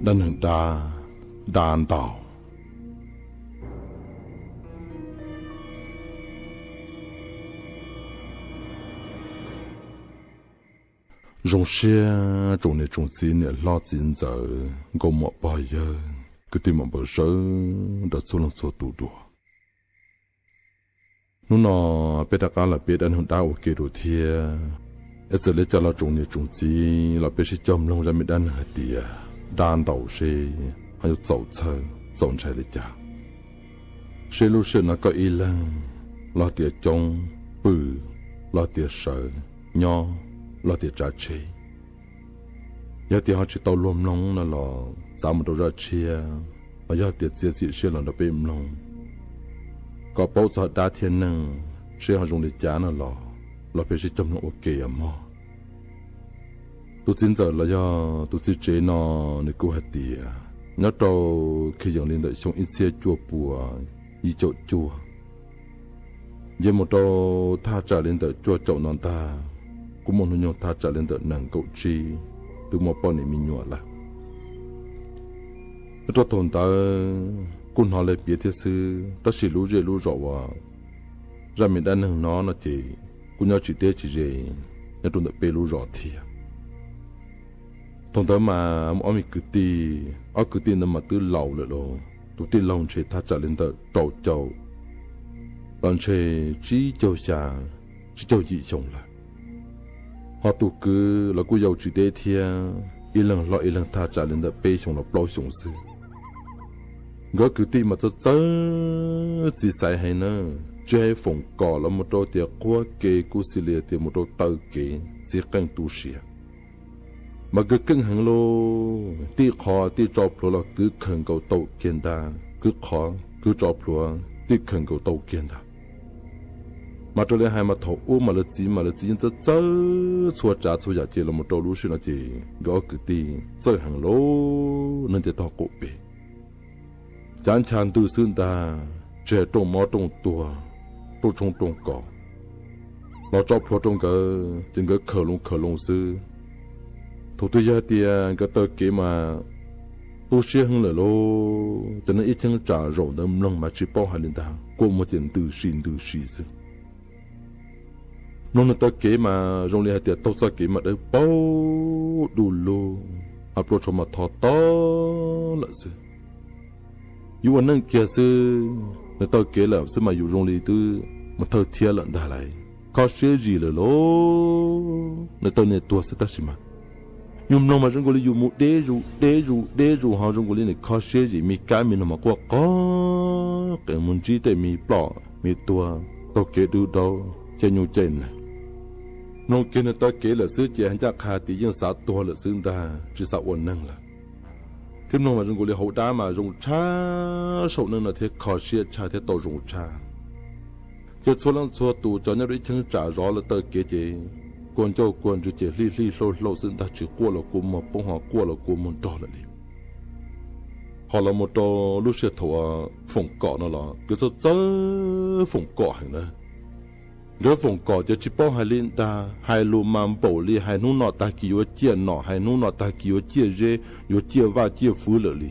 Dab neeg dab, dab ntaus. Zoo siab tsoom niam tsoom txiv, niam hlob txiv ntxawm, nkauj muam pog yawg, kwv tij muam npawg sawv daws txhua leej txhua tus dua. Hnub no peb rov qab los piav dab neeg dab ua ke dua thiab. Es txawm li cas los tsoom niam tsoom txiv los peb sib cog mloog zaj me dab neeg hais tias dab ntaus seb ho yuav txaus txhawj txaus ntshai li cas. Seb lub sij hawm no koj ib leeg los tias coob, pw los tias sawv, nyob los tias tsav tsheb. Yog tias ho tsis tau luag mloog no los txav mus rau zaj tshiab, los yog tias txiav txim siab los nrog peb mloog, kom paub txog dab thiab neeg seb ho zoo li cas no los, los peb sib cog mloog ua ke os mog. Tus txiv ntxawm los yog tus txiv tsev no, nws kuj hais tias nyob rau khi yees li ntawm xyoo ib txhiab cuaj puas yim caum cuaj, nce mus rau thaj tsam li ntawm cuaj caum no ntag, kuj muaj hnub nyoog thaj tsam li ntawm nees nkaum tsib, twb muaj poj niam me nyuam lawm. Nyob rau thaum ntawd kuj hnov lawv piav thiab xwb, tab sis lub zej lub zos uas zaj me dab neeg no no ces kuj nyob tsis deb tsis ze nyob rau ntawm peb lub zos thiab. Thaum ntawd mas muaj ob me kwv tij, ob kwv tij ntawd mas twb laus lawm lauj, tus tij laug ntshe thaj tsam li ntawm rau caum, los ntshe tsib caug xya, tsib caug yim xyoo lawm. Ho tus kwv los kuj yau tsis deb thiab, ib leeg hlob ib leeg thaj tsam li ntawm peb xyoo los plaub xyoo xwb. Nkawd kwv tij mas txawj txawj txiv xaiv heev na, tsis hais foom kom los mus rau tias qhuab ke kuj xis li tias mus rau taw kev txiv qeej tu siav. Mas kwv keej heev lauj, tij qhov tij tso plhuav los kwv khaws nkaus tau kiag ntag, kwv qhov kwv tso plhuav tij khaws nkaus tau kiag ntag. Mas raws li hais mas thaum ub mas lawv txiv mas lawv txiv yeej txawj txawj txhua tsav txhua yam ces los mus rau lub sij hawm no ces nkawd ob kwv tij txawj heev lauj, neeg tias tog qaum pem. Cav ncha ntws xwb ntag, tsis hais rooj mob rooj tuag, rooj tshoob rooj kos los tso plhuav rau nkawd ces nkawd khaws loo khaws loo xwb. Thaum twg yog hais tias nkawd taw kev mas tu siab heev lawm lauj, cov neeg ib cheeb tsam zaum ntawd mloog mas tsis paub hais li ntag, kua muag ces ntws si ntws si xwb. Mloog nws taw kev mas zoo li hais tias taug txoj kev mas dawb paug du lug, ho plua tshuav mas tho tob lawm xwb. Yus ua neej kiag xwb, nws taw kev lawm xwb mas yus zoo li twb mus thawj thiab lawm ntag lauj. Kho siab zim lawm lauj, nws taw niag tuag xwb tab sis mas yus mloog mas zoo nkaus li yus mus deb zus deb zus deb zus ho zoo nkaus li nws kho siab zim, me kab me noog mas quaj qog qees mus ntsib tej me ploj me tuag taug kev dub daub caij nyuj caij nees. Mloog kiag nws taw kev lawm xwb ces hais ncaj qha tias yeej xav tuag lawm xwb ntag, tsis xav ua neeg lawm. Thiab mloog mas zoo nkaus li hauv dab mas zoo tshaj saum neej no thiab kho siab tshaj thiab tau zoo tshaj. Ces txhua leej txhua tus cov nyob rau ib cheeb tsam zov lawv taw kev ces kua ncauj kua ntswg ces hlij hlij hlauj hlauj xwb ntag, tsis quaj los kua muag poob ho quaj los kua muag nrog lawm li. Ho los mus rau lub sij hawm thaum foom kom no los nkawd txawj txawj foom kom heev na. Nkawd foom kom ces tsis paub hais li ntag, hais lus mas npaum li hais hnub no tag kis yuav ciaj nom, hais hnub no tag kis yuav ciaj zeb, yuav ciaj vaj ciaj fwv lawm li.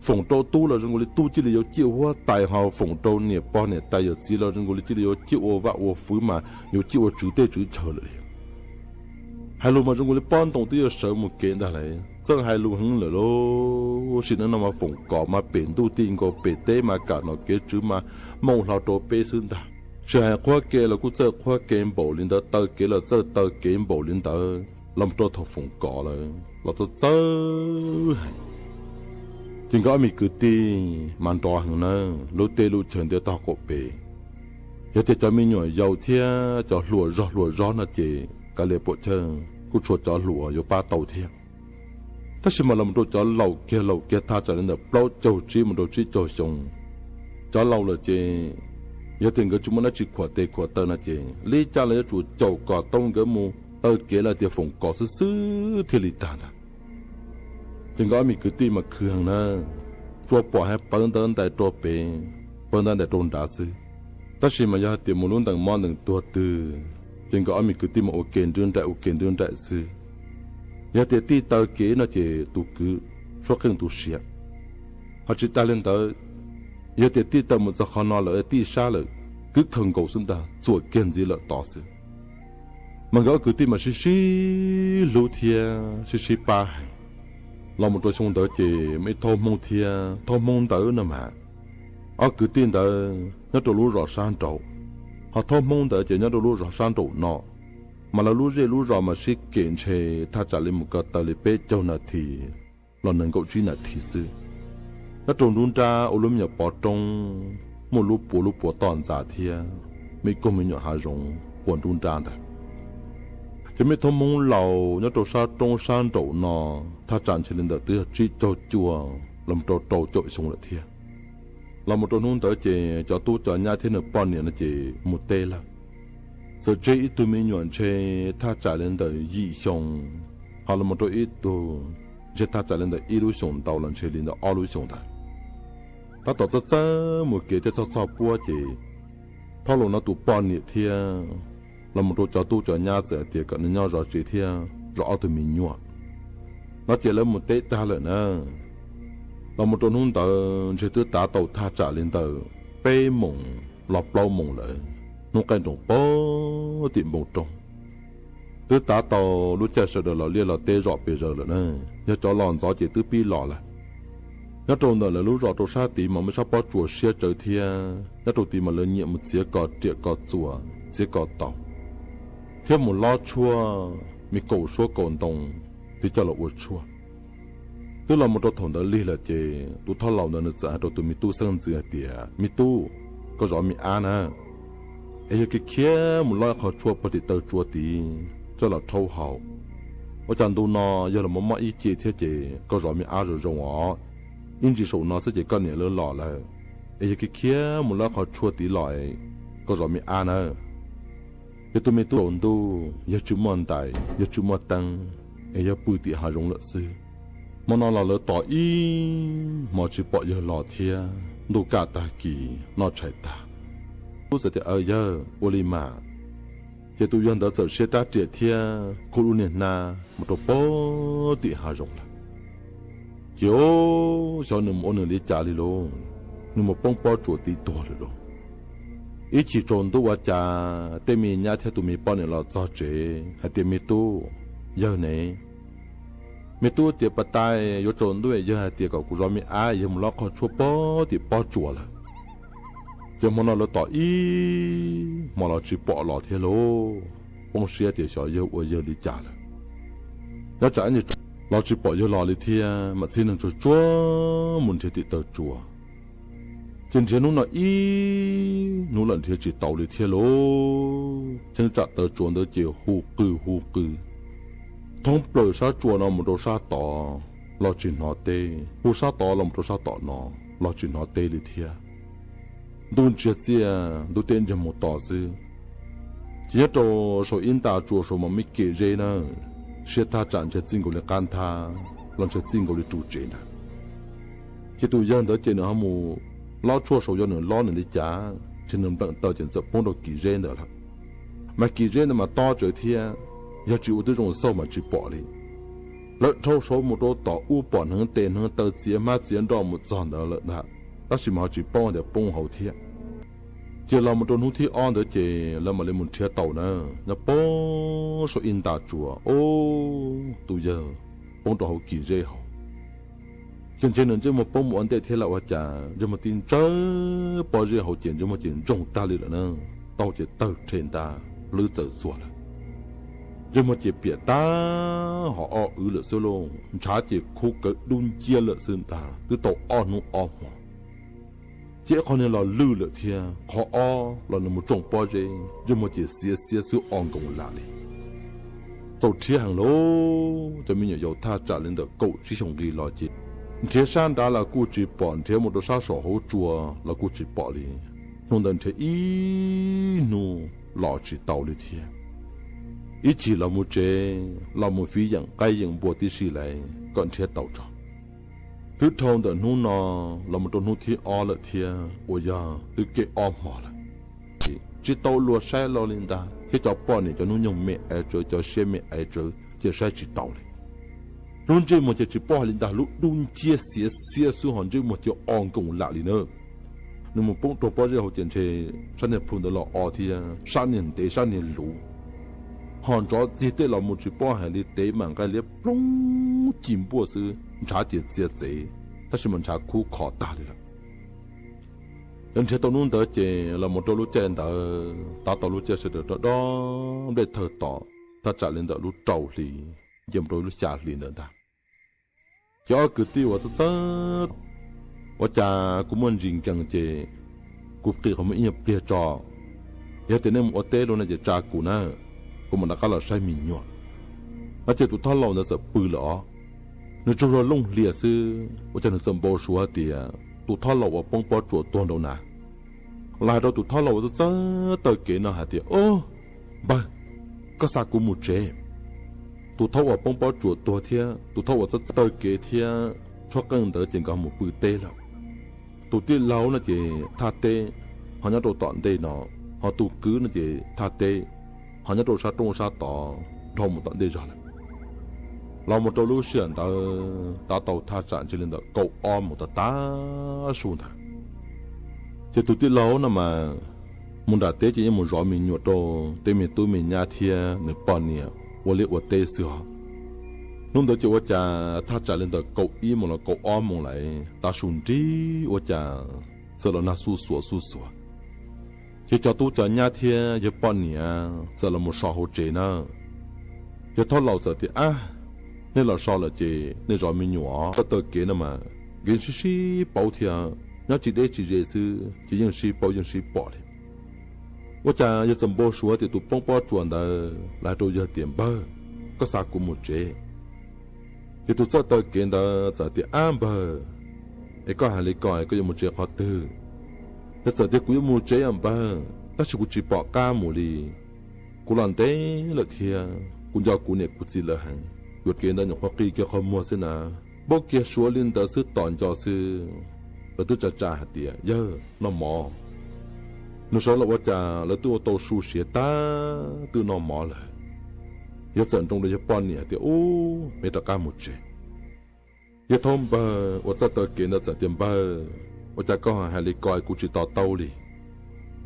Foom rau tub los zoo nkaus li tub cia li yuav ciaj huab tais, ho foom rau niam pog niam tais yawm txiv los zoo nkaus li cia li yuav ciaj ua vaj ua fwv mas yuav ciaj ua tswv teb tswv chaw lawm li. Hais lus mas zoo nkaus li pob ntoo twb yuav sawv mus kev ntag lauj, txawj hais lus heev lawm lauj. Sim neej no mas foom kom mas pem ntuj ti nkaus pem teb mas kam nom kev tswv mas maum hlo rau peb xwb ntag. Tsis hais qhuab ke los kuj txawj qhuab ke npaum li ntawd, taw kev los txawj taw kev npaum li ntawd, los mus rau thaum foom kom lawm los txawj txawj heev. Ces nkawd ob me kwv tij mas nrov heev na, lub teb lub chaw ntiaj teb qaum pem. Yog tias cov me nyuam yaus thiab cov hluas zog hluas zog no ces kav liam puam chawj kuj tshuav cov hluas yuav pab tau thiab. Tab sis mas los mus rau cov laus kiag laus kiag thaj tsam li ntawm plaub caug tsib mus rau tsib caug xyoo, cov laus lawm ces yog tias nkawd tsis muaj dab tsi khuam tes khuam taw no ces li cas los yuav tsum caum kom tau nkawd mus taw kev los tias foom kom xwb xwb thiaj li tag ntag. Ces nkawd ob me kwv tij mas khwv heev na, tsuas pom hais pawv ntawv ntais rau pem, pawv ntawv ntais rau nrad xwb. Tab sis mas yog hais tias mus lub ntees mob ntees tuag twg, ces nkawd ob me kwv tij mas ua ke nrwb nraim ua ke nrwb nraim xwb. Yog tias tij taw kev no ces tus kwv tshuab qeej tu siav. Ho tsis tas li ntawd, yog tias tij tawm mus txog qhov no lawm tij sab lawm, twb khaws nkaus xwb ntag, txuam kiag ntxiv lawm tod xwb. Mas nkawd ob kwv tij mas sib sib hlub thiab sib sib pab heev. Los mus rau xyoo ntawd ces muaj ib thaub Hmoob thiab, thaub Hmoob ntawd no mas ob kwv tij ntawd nyob rau lub zos sab nraud, ho thaub Hmoob ntawd ces nyob rau lub zos sab nraum no. Mas lawv lub zej lub zos mas sib kem ntshe thaj tsam li mus ko taw li peb caug nas this los nees nkaum tsib nas this xwb. Nyob rau nruab nrab ua lub me nyuam pov roob, muaj lub puas lub puas toj ntxas thiab muaj ib koog me nyuam hav zoov quas nruab nrab ntawd. Ces muaj ib thaub Hmoob laus nyob rau sab roob sab nraum no, thaj tsam ntshe li ntawm twb yog tsib caug cuaj los mus rau rau caum xyoo lawm thiab. Los mus rau hnub ntawd ces cov tub cov nyab thiab nws poj niam no ces mus teb lawm. Txawm tseg ib tug me nyuam ntshe thaj tsam li ntawm yim xyoo, ho los mus rau ib tug ntshe thaj tsam li ntawm ib lub xyoos ntau los ntshe li ntawm ob lub xyoos ntawd. Tab tom txawj txawj mus kev thiab txog txog puab ces thaub laus no tus poj niam thiab los mus rau cov tub cov nyab txawm hais tias kom nws nyob zov tsev thiab zov ob tug me nyuam no ces lawv mus teb tag lawm na. Los mus rau hnub ntawd ntshe twb tav tau thaj tsam li ntawm peb moos los plaub moos lawm, hnub qaij nroos pag tim npoo rooj. Twb tav tau lub caij sawv daws los liaj los teb zom pes zaws lawm na, yog cov los ntxov ces twb pib los lawm. Nyob rau ntawm lawv lub zos rau sab tid mas muaj sab pob tsuas siab tsawv thiab, nyob rau tid mas lawv nyiam mus txiav kos riam kos txuas txiav kos taus, thiab mus lob tshuaj me kaum suab kaum ntoo thiab coj los ua tshuaj. Twb los mus rau thaum ntawd lig lawm ces tus thoj laus ntawd nws txawm hais rau tus me tub xeeb ntxwv hais tias, Me tub, koj zov me ab na, es yog kiv khiav mus lob ib qho tshuaj pag tim taw tsua tid coj los rhaub haus. Ua cas ntu no yog los mob ib ce thiab ces koj zov me ab zoo zoo os. Ib ntsis saum no xwb ces koj niam lawv los lawm, es yog kiv khiav mus lob ib qho tshuaj tid los, koj zov me ab nawb. Ces tus me tub tsaus ntuj yawg tsis muaj ntais yawg tsis muaj teeb, es yawg pw tim hav zoov lawm xwb. Hmo no los lawv tos ib hmos tsis pom yawg los thiab, ntuj kaj tag kis noj tshais tag. Tub txawm tias, Aws yawg, ua li mas. Ces tus yawg ntawd txawm siab rab riam thiab khuj lub niag hnab mus rau pag tim hav zoov lawm. Ces xyov nws mus ua nws li cas li lauj, nws mus poob pob tsuas tid tuag lawm lauj. Ib chim tsaus ntuj ua cas tej me nyab thiab tus me poj niam los txog tsev hais tias, Me tub, yawg ne? Me tub tias, Pas tais, yuav tsaus ntuj yawg hais tias kom kuv zov me ab, yawg mus lob qhov tshuaj pag tim pob tsuas lawm. Ces hmo no lawv tos ib hmos los tsis pom los thiab lauj. Poob siab tias xyov yawg ua yawg li cas lawm. Nyob tsam ib ntsis los tsis pom yawg los li thiab, mam txhib neeg tsuag tsuag mus nrhiav tim taw tsua. Ces nrhiav hnub no ib hnub los nrhiav tsis tau li thiab lauj. Cheeb tsam taw tsua ntawd ces hu qw hu qw thoob plaws sab tsua no mus rau sab tod los tsis hnov teb, hu sab tod los mus rau sab tom no los tsis hnov teb li thiab. Ntuj ntsiag txiaj ntuj teb ntsiag mus tos xwb. Ces nyob rau saum ib nta tsua saud mas muaj ib kev zeb na, siab thaj tsam ntshe txij nkaus li qab nthab los ntshe txij nkaus li ru tsev ntawd. Ces tus yawg ntawd ces nws ho mus lob tshuaj saud, yog nws lob nws li cas, ces nws npleem taw ces txawm poob rau kis zeb ntawd lawm. Mas kis zeb ntawd mas tob tsawv thiab, yog tsis ua tib zoo xauj mas tsis pom li. Lawv dhau saud mus rau tom ub pom hneev tes hneev taw txiav hmab txiav nroj mus txog ntawd lawm ntag, tab sis mas ho tsis paub tias poob hauv thiab. Ces los mus rau hnub thib ob ntawd ces lawv mam li mus nrhiav tau na, nyob poob saum ib nta tsua, o, tus yawg poob rau hauv kis zeb hauv. Ces ntshe nws ntsej muag poob mus ua ntej thiab los ua cas ntsej muag tib ntsawj pob zeb hauv ces ntsej muag ces ntsoog tag li lawm na, taub hau ces tawg rhe nta, hlwb txawm txuag lawm. Ntsej muag ces piam tag hos ob wv lawm xwb lauj, ntshav ces khuv kawv dub nciab lawm xwb ntag, twb tau ob hnub ob hmo. Ces ib qho niag los lwj lawm thiab, qhov ob los nws mus tsoom pob zeb, ntsej muag ces xiav xiav xwb o nkoos lam li. Txaus rhiab heev lauj, cov me nyuam yaus thaj tsam li ntawm kaum tsib xyoo nqi los ces nrhiav sab nrad los kuj tsis pom, nrhiav mus rau sab saum hauv tsua los kuj tsis pom li. Hnub ntawd nrhiav ib hnub los tsis tau li thiab. Ib chim los mus tsev los mus fiv yeem qaib yeem npua tib si lawm kom nrhiav tau tso. Twb dhau ntawm hnub no los mus rau hnub thib ob lawm thiab uas yog twb kev ob hmo lawm. Tsis tau luag saib los li ntag, thiab cov poj niam cov hnub nyoog me aiv tsawv, cov siab me aiv tsawv ces saib tsis taus li. Lub ntsej muag ces tsis paub hais li ntag, lub dub nciab xiav xiab xwb ho ntsej muag ces o nkoos lam li na. Nws mus poob rau pob zeb hauv ces ntshe sab niag plhu ntawd los o thiab, sab niag ntev sab niag luv, ho nrov txiag tej los mus tsis paub hais li, tev mam nqaij liab ploog ci npuaj xwb, ntshav ces txiav txev, tab sis mas ntshav khub kho tag li lawm. Yog nrhiav tau hnub ntawd ces los mus rau lub caij ntawd, tab tom lub caij sawv daws dob dob nplej thawj tom, thaj tsam li ntawm lub rau hli, nce mus rau lub xya hli ntawd ntag. Ces ob kwv tij uas txawj txawj, ua cas kuv muaj ntsis nkees ces kuv qi qhov muag ib nyuag pliag tso, yog tias nej mus ua teb lawm no ces tsa kuv na, kuv mam rov qab los saib me nyuam. No ces tus thob laus ntawd txawm pw lawm os. Nws tsaug zog looj hlias xwb ua cas nws txawm npau suav hais tias tus thob laus uas poob pob tsuas tuag nraud na, los hais rau tus thob laus uas txawj txawj taw kev no hais tias, Ob, npawg, koj xa kuv mus tsev. Tus thob uas poob pob tsuas tuag thiab tus thob uas txawj txawj taw kev thiab tshuab qeej ntawd ces nkawd mus pw teb lawm. Tus tij laug no ces thaj teb ho nyob rau tom ntej no, ho tus kwv no ces thaj teb ho nyob rau sab roob sab tod dhau mus tom ntej zog lawm. Los mus rau lub sij hawm ntawd tab tau thaj tsam ntshe li ntawm kaum ob moos tas tas su ntawd. Ces tus tij laug no mas mus nram teb ces yeej mus zov me nyuam rau tej me tub me nyab thiab nws poj niam ua liaj ua teb xwb os. Hnub ntawd ces ua cas thaj tsam li ntawm kaum ib moos los kaum ob moos lawm, tav su nrig ua cas txawm los nag xuj xuav xuj xuav. Ces cov tub cov nyab thiab yawg poj niam txawm los mus so hauv tsev na. Yawg thob laus txawm tias, Ab, nej los so lawm ces nej zov me nyuam, txawj taw kev no mas nkees sib sib paub thiab, nyob tsis deb tsis ze xwb ces yeej sib paub yeej sib pom li. Ua cas yawg txawm npau suav tias tus poob pob tsuas ntawd los hais rau yawg tias, Npawg, koj xa kuv mus tsev. Ces tus txawj taw kev ntawd txawm tias, Ab npawg, es koj hais li ko es koj yuav mus tsev qhov twg? Yawg txawm tias, Kuv yuav mus tsev os npawg, tab sis kuv tsis pom qab mus li. Kuv los ntev lawm thiab kuv nco kuv niam kuv txiv lawv heev. Yuam kev ntawd nyuam qhuav qi kiag qhov muag xwb na, npau kiag suav li ntawd xwb tom nco xwb, lawv twb tsa tsa hais tias, Yawg, noj mov. Nws sawv los ua cas lawv twb ua tau su siav tag twb noj mov lawm. Yawg txawm nroo rau yawg poj niam hais tias, Ub, me rov qab mus tsev. Yawg thaub npawg uas txawj taw kev ntawd txawm tias, Npawg, ua cas koj hais li ko es kuv tsis to taub li?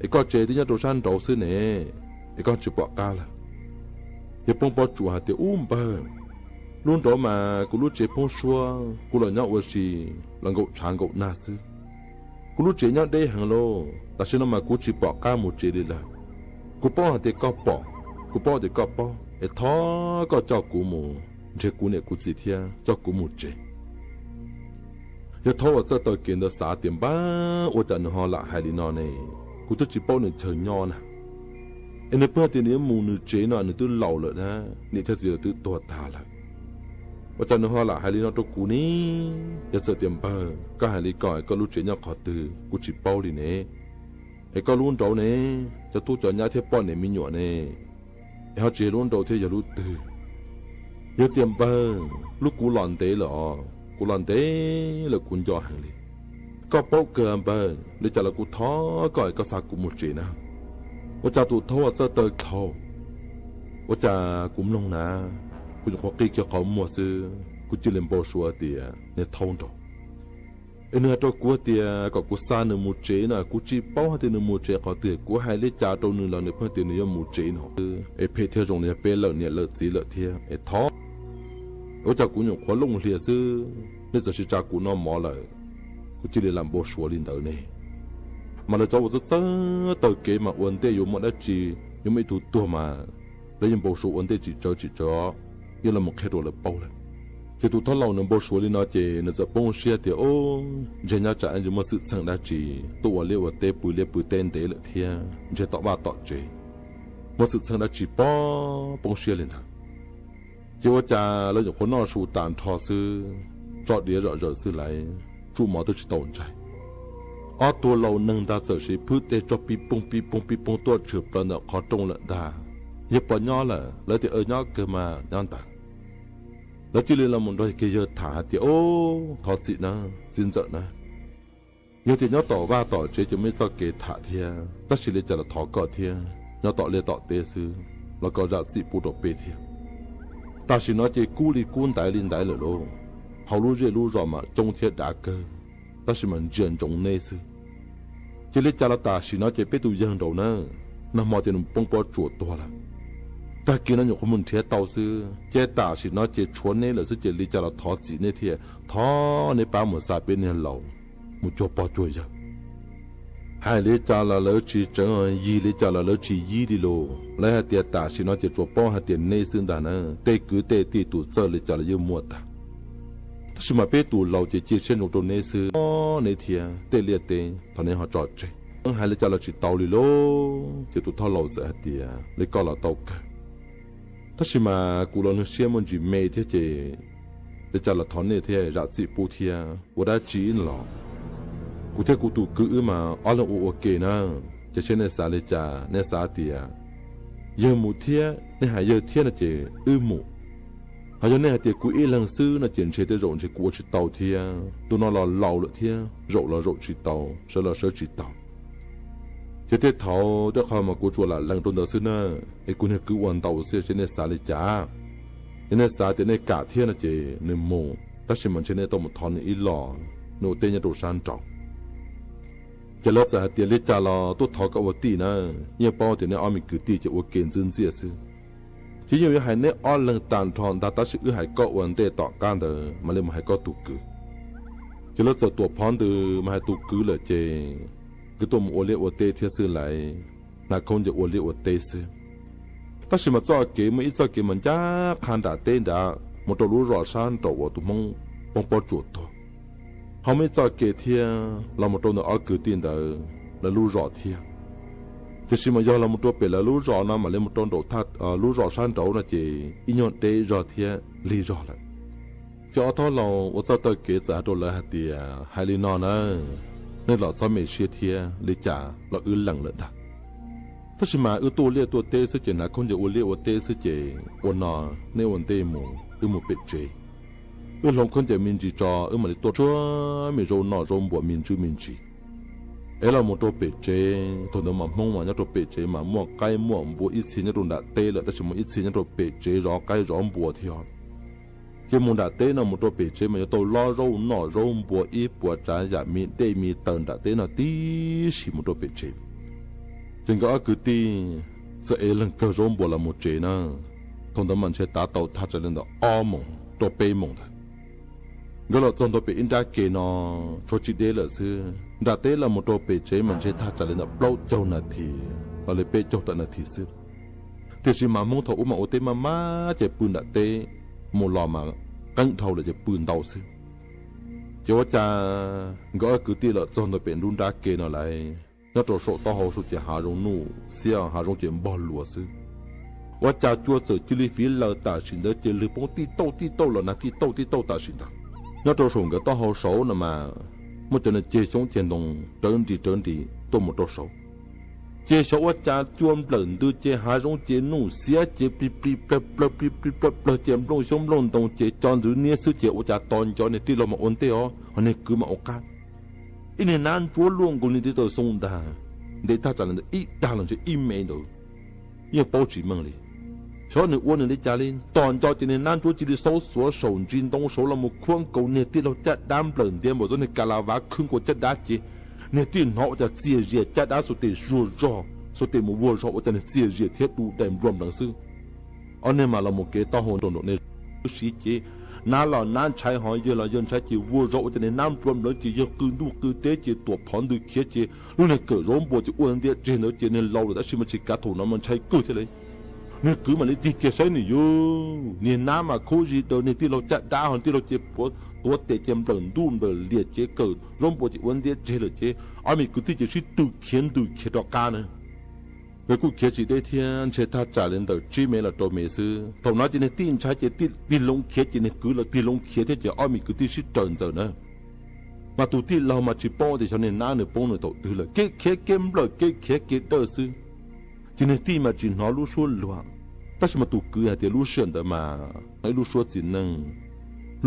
Es koj tsev twb nyob rau sab nraud xwb ne, es koj tsis pom qab lawm? Yawg poob pob tsuas hais tias, Ub npawg, lub nraud mas kuv lub tsev poob suab, kuv los nyob ua si los nkaum tshav nkaum nag xwb. Kuv lub tsev nyob deb heev lauj, tam sim no mas kuv tsis pom qab mus tsev li lawm. Kuv paub hais tias koj pom, kuv paub tias koj paub, es thov koj coj kuv mus nrhiav kuv niam kuv txiv thiab coj kuv mus tsev. Yawg thaub uas txawj taw kev ntawd xav tias, Npawg, ua cas nws ho lam hais li no ne? Kuv twb tsis paub nws chaw nyob na. Es nws pheej tias nws yuav mus nws tsev no, nws twb laus lawm na, niam thiab txiv lawv twb tuag tag lawm. Ua cas nws ho lam hais li no rau kuv ne? Yawg txawm tias, Npawg, koj hais li ko es koj lub tsev nyob qhov twg kuv tsis paub li ne. Es koj lub nraud ne, cov tub cov nyab thiab poj niam me nyuam ne, es ho tsis yog lub nraud thiab yog lub twg? Yawg tias, Npawg, lub kuv los ntev lawm os, kuv los ntev lawm kuv nco heev li. Koj paub kawg npawg, li cas los kuv thov koj es koj xa kuv mus tsev na. Ua cas tus thaub uas txawj taw thaub, ua cas kuv mloog na, kuv nyuam qhuav qi kiag qhov muag xwb kuv cia li npau suav tias niag thaub nraud. Es nws hais rau kuv tias kom kuv xa nws mus tsev no, kuv tsis paub hais tias nws mus tsev qhov twg, kuv hais li cas rau nws los nws pheej tias nws yuav mus tsev no. Es phem thiab zoo li yog peb lawm niam lawm txiv lawm thiab es thov. Ua cas kuv nyuam qhuav looj hlias xwb, nej txawm sis tsa kuv noj mov lawm, kuv cia li lam npau suav li ntawd ne. Mas lawv cov uas txawj txawj taw kev mas ua ntej yuav muaj dab tsi, yuav muaj ib tug tuag mas lawv yeej npau suav ua ntej tsis tsawg tsis tsawg, yeej los mus qhia rau lawv paub lawm. Ces tus thaub laus nws npau suav li no ces nws txawm poob siab tias, Ub, ntshe nyob tsam ntsis muaj xwm txheej dab tsi, tuaj ua liaj ua teb pw liaj pw teb ntev lawm thiab ntshe tom vaj tom tsev, muaj xwm txheej dab tsi pob poob siab li ntawd. Ces ua cas lawv nyuam qhuav noj su tas nrho xwb, tso diav zom zaws xwb lawm, tsuj mov twb tsis tau ntsais. Ob tug laus neeg ntag txawm sis phwb tej tsog pib poog pib poog pib poog tuaj tshwm plaws ntawm qhov rooj lawm ntag. Yawg puas nyob lawm? Lawv tias, Nyob kawg mas nyob ntawd. Lawv cia li los mus nrog kiag yawg tham hais tias, Ub, thov txim na, txiv ntxawm na. Yog tias nyob tom vaj tom tsev ces muaj ib txoj kev tham thiab, tab sis li cas los thov koj thiab, nyob tom liaj tom teb xwb los koj zam txim pub rau peb thiab. Tam sim no ces kub li kub ntaiv li ntaiv lawm lauj. Hauv lub zej lub zos mas coob thiab dav kawg, tab sis mas ntsia ntsoov neb xwb. Ces li cas los tam sim no ces peb tus yawg nraud na, nag hmo ces nws poob pob tsuas tuag lawm. Tag kis no nyuam qhuav mus nrhiav tau xwb, ces tam sim no ces tshuav neb lawm xwb, ces li cas los thov txim neb thiab, thov neb pab mus xa peb niag laus mus cuag pog cuag yawg. Hais li cas los lawv tsis tseev, yig li cas los lawv tsis yib li lauj. Lawv hais tias tam sim no ces tsuas paub hais tias neb xwb ntag na, tej kwv tej tij tus txawj li cas los yeej muaj tag. Tab sis mas peb tus laus ces cia siab ntsoov rau neb xwb, neb thiab tej liaj teb thov neb ho tso tseg. Hais li cas los tsis tau li lauj. Ces tus thoj laus txawm hais tias li koj los tau kawg, tab sis mas kuv los nws siab muaj ntsis me thiab ces li cas los thov nej thiab zam txim pub thiab, ua dab tsi los kuv thiab kuv tus kwv wb mas ob leeg ua ua ke na. Ces seb nej xav li cas, nej xav tias yawg mus thiab nej hais yawg thiab no ces wb mus, ho yog nej hais tias kuv ib leeg xwb no ces ntshe tej zaum ntshe kuv ua tsis tau thiab, tus no los laus lawm thiab zaum los zaum tsis tau, sawv los sawv tsis tau. Ces tej thaum tej qho mas kuv tsuas lam lees rau ntawd xwb na, es kuv niag kwv ua ntau xwb, seb nej xav li cas. Yog nej xav tias nej kam thiab no ces nws mus, tab sis mas ntshe nej tau mus thov nws ib los, nws ua teb nyob rau sab nraud. Ces lawv txawm hais tias li cas los tuaj thov koj ua tij na, yeej paub tias nej ob me kwv tij ces ua ke ntxwb ntxiaj xwb. Ces yeej yuav hais neb ob leeg tag nrho ntag, tab sis wb hais koj ua ntej tom qab ntawd mam li mus hais koj tus kwv. Ces lawv txawm tuam phov ntws mas hais tus kwv lawm ces kwv tuaj mus ua liaj ua teb thiab xwb lauj, hnav khaub ncaws ua liaj ua teb xwb. Tab sis mas txoj kev muaj ib txoj kev mas ncaj qha nram teb nrad mus rau lub zos sab nraud uas tus Hmoob poob pob tsuas tuag, ho muaj ib txoj kev thiab los mus rau ntawm ob kwv tij ntawd lawv lub zos thiab. Tiam sis mas yog los mus rau pem lawv lub zos no mam li mus rau nraum lub zos sab nraud no ces ib nyuag deb zog thiab lig zog lawm. Ces ob thoj laus uas txawj taw kev txawm hais rau lawv hais tias hais li no na, nej los txhob me siab thiab, li cas los wb lees lawm ntag. Tab sis mas wb tuaj liaj tuaj teb xwb ces hnav khaub ncaws ua liaj ua teb xwb ces ua no, nej ua ntej mus, wb mus pem tsev. Wb hloov khaub ncaws me ntsis tso, wb mam li tuaj tsuag me zaub noj zaub npua me ntsis me ntsis. Es los mus rau pem tsev, thaum ntawd mas Hmoob mas nyob rau pem tsev mas muaj qaib muaj npua ib txhia nyob rau nram teb lawm, tab sis muaj ib txhia nyob rau pem tsev zov qaib zov npua thiab. Ces mus nram teb no mus rau pem tsev mas yuav tau lob zaub noj zaub npua ib puas tsav yam me dej me taws nram teb no tib si mus rau pem tsev. Ces nkawd ob kwv tij txawm ev leeg kawg zaub npua los mus tsev na. Thaum ntawd mas ntshe tav tau thaj tsam li ntawm ob moos rau peb moos ntawd. Nkawd los txog ntua pem ib nrab ke no, tshuav tsis deb lawm xwb, nram teb los mus rau pem tsev mas ntshe thaj tsam li ntawm plaub caug nas this los li peb caug tawm nas this xwb. Tiam sis mas Hmoob thaum ub mas ua teb maj maj ces pw nram teb, mus los mas qeeb dhau lawm ces pw ntau xwb. Ces ua cas nkawd ob kwv tij los txog ntua pem nruab nrab ke no lauj, nyob rau saum taub hau saud ces hav zoov nuj xiab, hav zoov ces npog luas xwb. Ua cas cua txawm cia li fiv laws tam sim ntawd ces lwg poob tij tauj tij tauj los nag tij tauj tij tauj tam sim ntawd. Nyob rau saum nkawd taub hau saud no mas muaj cov niag ceg xyoob ceg ntoo rawv nris rawv nris tuaj mus rau saud. Ces xyov ua cas cua nplawm ntws ces hav zoov ces nuj xiab ces plig plig plawg plawg plig plig plawg plawg ces nplooj xyoob nplooj ntoo ces co ntswv niab xwb ces ua cas tos nco niag tij laug mas ua ntej os, ho niag kwv mas ua qab. Ib niag nab ntsuab luaj nkaus li ntiv taw xoo ntag, ntev thaj tsam li ntawm ib dag los ntshe ib me ntawd, yeej paub tsis meej li. Xyov nws ua nws li cas li, tos nco ces niag nab ntsuab cia li xaub xuav saum ntsis ntoo saud los mus khuab nkaus niag tij laug caj dab nplawm ntiav npaum txoj niag ka la vav khwb nkaus caj dab ces niag tij hnov ua cas txias zias caj dab xuas tes zuag zog, xuas tes mus vuag zog ua cas niag txias zias thiab du dais nplua npleev xwb. Ob niag mas los mus kev taub hau rau nraum nej lub siv ces nab los nab ntshai ho yawg los yawg ntshai ces vuag zog ua cas niag nab nplua npleev ces yawg qw ntuj qw teb ces tuam phov ntws khiav ces lub niag kawm zaub npua ces ua ntiab tseg ntawd ces niag laus lawm tab sis mas tsis kav thaum no mas ntshai kawg thiab li. Niag kwv mam li tig kiag saib nws yug, niag nab mas khub zis daws niag tij laug caj dab ho tij laug ces puav tuav tes ces nplawm ntuj nplawm lias ces kawm zaub npua ces ua ntiab tseg lawm ces ob me kwv tij ces sib tw khiav ntws khiav rov qab na. Nkawd kuj khiav tsis deb thiab, ntshe thaj tsam li ntawm tsib mev los rau mev xwb. Thaum no ces niag tij ntshai ces tig loo khiav ces niag kwv los tig loo khiav thiab ces ob me kwv tij sib raws ntxaws na. Mas tus tij laug mas tsis paub tias xyov niag nab nws poob nws thaum twg lawm, kev khiav kev nplawm kev khiav kev dawj xwb. Ces niag tij mas tsis hnov lub suab luag, tab sis mas tus kwv hais tias lub sij hawm ntawd mas ib lub suab txiv neej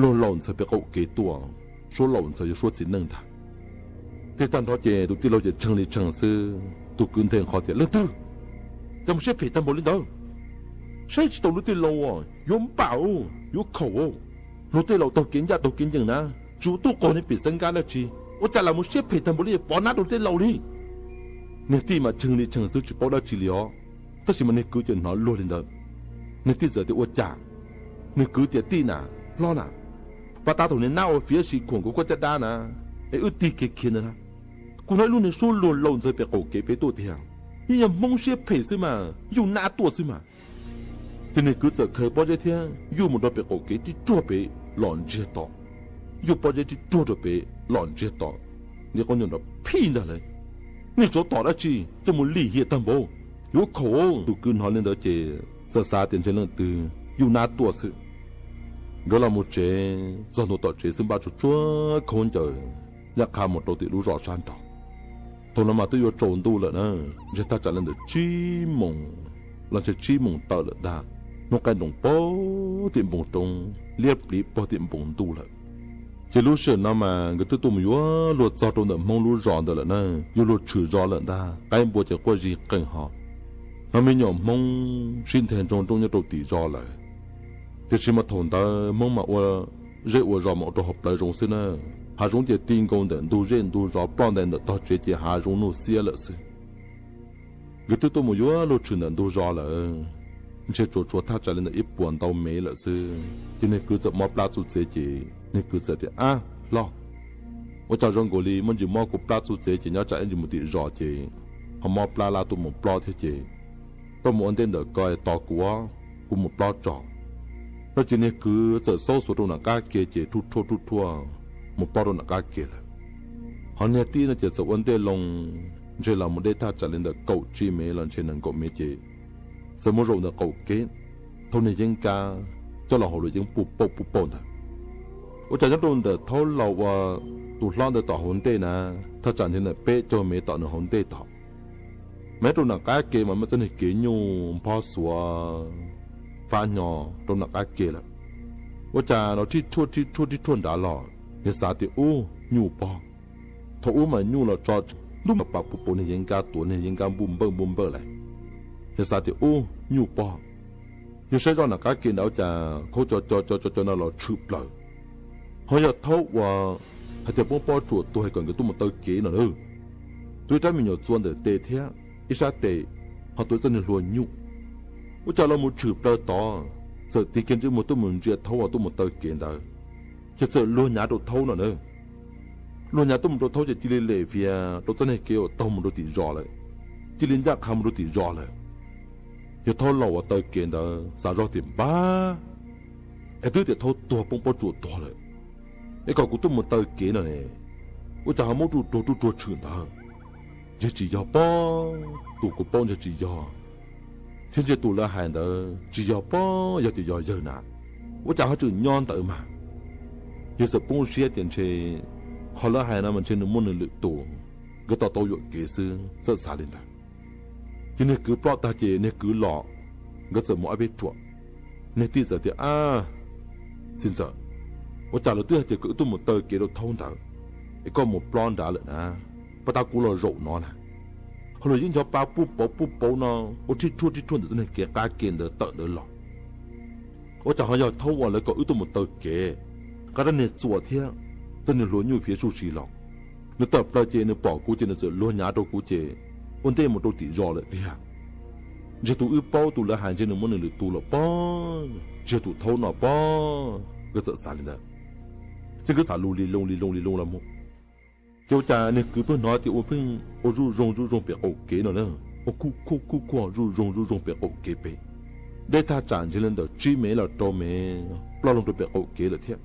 luag laus ntxhais pem qaum kev tuaj, suab laus ntxhais yog suab txiv neej ntag. Tej tag nrho ces tus tij laug ces tshee li tshee xwb, tus kwv nthe nqho tias leej twg cas mus siab phem tag npaum li ntawd. Saib tsis taus luag tej laus, yuav npam, yuav khaum. Luag tej laus taug kev ncaj taug kev ncees na, tsis ua tuj qaug niag pim xeeb nkab dab tsi, ua cas lam mus siab phem tag npaum li pov nab rau tej laus li. Niag tij mas tshee li tshee xwb tsis paub dab tsi li os, tab sis mas niag kwv ces hnov luag li ntawd. Niag tij txawm tias ua cas, niag kwv tias tij na, hlob na, pab tab tus niag nab ua fiav sim khuam kuv koj caj dab na, es wb tig kiag khiav ntawd na, kuv hnov ib lub niag suab luag laus ntxawg pem qaum kev pem tuaj tiag, yeej yog Hmoob siab phem xwb mas yuj nab tuaj xwb mas. Ces niag kwv txawm khaws pob zeb thiab yuj mus rau pem qaum kev tib ruag pem los ntsiag to, yuj pob zeb tib ruag rau pem los ntsiag to, nti qoob nrov phij ntag lauj. Nej tsov tom dab tsi coj mus lim hiam tag npaum, yuav khaum. Tus kwv hnov li ntawd ces txawm xav tias ntshe leej twg yuj nab tuaj xwb. Nkawd los mus tsev txog ntua tom tsev xwb npaj tsuag tsuag khaub ncaws ncaj qha mus rau tim lub zos sab nraud. Thaum no mas twb yuav tsaus ntuj lawm na, ntshe thaj tsam li ntawm tsib moos los ntshe tsib moos tawm lawm ntag. Hnub qaij nroos pog tim npoo roob, liab pliv pog tim npoo ntuj lawm. Ces lub sij hawm no mas nkawd twb tuaj mus yuav luag txog rau ntawm Hmoob lub zos ntawd lawm na, yuav luag tshwm zos lawm ntag, qaib npua ces quaj zig qeeg ho. Hnov me nyuam Hmoob sib nthe nroo nrooj nyob rau tim zos lawm. Tiam sis mas thaum ntawd Hmoob mas ua zej ua zos mas ua rau hauv plawv zoov xwb na. Hav zoov ces ti nkaus ntawm ntug zej ntug zos, ploj ntais ntawm tog tsev ces hav zoov nuj xiab lawm xwb. Nkawd twb tuaj mus yuav luag tshwm ntawm ntug zos lawm, ntshe tsuas tshuav thaj tsam li ntawm ib puas ntau mev lawm xwb. Ces niag kwv txawm mob plab txuj txev ces niag kwv txawm tias, Ab hlob, ua cas zoo nkaus li muaj ntsis mob kuv plab txuj txev ces nyob tsam ib ntsis mus tim zos ces ho mob plab laj tuaj mus plob thiab ces koj mus ua ntej ntawm ko tos kuv, kuv mus plob tso. No ces niag kwv txawm xaub xuav rau nram qab ke ces rhuj rhuaj rhuj rhuaj mus plob rau nram qab ke lawm. Ho niag tij no ces txawm ua ntej loo, ntshe los mus deb thaj tsam li ntawm kaum tsib mev los ntshe nees nkaum mev ces txawm mus zaum ntawm qaum kev, thauj niag yeeb nkab coj los hauv lub yeeb puj pauj puj pauj ntawd. Ua cas nyob rau ntawm thaub laus uas tus hlob ntawd tom hauv ntej na, thaj tsam ntshe ntawm peb caug mev tom nws hauv ntej tod. Mas nyob rau nram qab ke mas muaj txoj niag kev nyuj nphob xuav fab hnyo rau nram qab ke lawm. Ua cas los rhij rhuaj rhij rhuaj rhij rhuaj nrad los, yawg xav tias ub nyuj pob. Thaum ub mas nyuj los tso ntub mas pam puv pauv niag yeeb nkab tuav niag yeeb nkab npuj npawj npuj npawj lawm. Yawg xav tias ub nyuj pob, yawg saib zoj nram qab ke ntawd ua cas khaub co co co co co no los tshwm plaws. Ho yog thaub uas hais tias poob pob tsuas tuag hais kom nkawd tuaj mus taw kev no na, tuav ib rab me nyuam txua ntawm tes thiab ib sab tes, ho tuav ib txoj niag hlua nyuj. Ua cas los mus tshwm plaws tod, txawm tig kiag ntsej muag tuaj mus ntsia thaub uas tuaj mus taw kev ntawd, ces txawm luag hnyav rau thaub no na. Luag hnyav tuaj mus rau thaub ces cia li lem vias rau txoj niag kev uas taug mus rau tim zos lawm, cia li ncaj qha mus rau tim zos lawm. Yog thaub laus uas taw kev ntawd xav zoj tias npab, es twb tias thaub tuag poob pob tsuas tuag lawm, es kom kuv tuaj mus taw kev no ne, ua cas ho muab ruj ruag ruj ruag tshwm ntawd. Ntshe tsis yog pob, tus kuv paub ntshe tsis yog, thiab ntshe tus lawv hais ntawd tsis yog pob, yog tias yog yawg na, ua cas ho tseem nyob ntawd mas. Yawg txawm poob siab tias ntshe qhov lawv hais no mas ntshe nws muaj nws lwm tus, nkawd tau tau yuam kev xwb, txawm xav li ntawd. Ces niag kwv ploj tag ces niag kwv los, nkawd txawm mus ob peb ruam. Niag tij txawm tias, Ab, txiv ntxawm, ua cas lawv twb hais tias kom wb tuaj mus taw kev rau thaub ntawd, es koj mus plob nrad lawm na, puag ta kuv los zaum no na, ho luag yeej ncho pa puj pauv puj pauv no ua rhij rhuaj rhij rhuaj ntawm txoj niag kev qab ke ntawd tawm ntawd los. Ua cas ho yog thaub uas lawv kom wb tuaj mus taw kev, qab rab niag txuas thiab txoj niag hlua nyuj fiav suj si los. Nws tawm plaws ces nws pom kuv ces nws txawm luag hnyav rau kuv ces ua ntej mus rau tim zos lawm tiag. Ntshe tus wb paub tus lawv hais ntshe nws muaj nws lwm tus lawm pob, tsis yog tus thaub no pob, nkawd txawm xav li ntawd. Ces nkawd xav lus li loo li loo li loo los mus. Ces ua cas niag kwv pheej hnov tias ua pheej ua zuj zoo zuj zoo pem qaum kev no na, ua khuj khuj khuj khuj zuj zoo zuj zoo pem qaum kev pem. Deb thaj tsam ntshe li ntawm tsib mev los rau mev ploj loo rau pem qaum kev lawm thiab.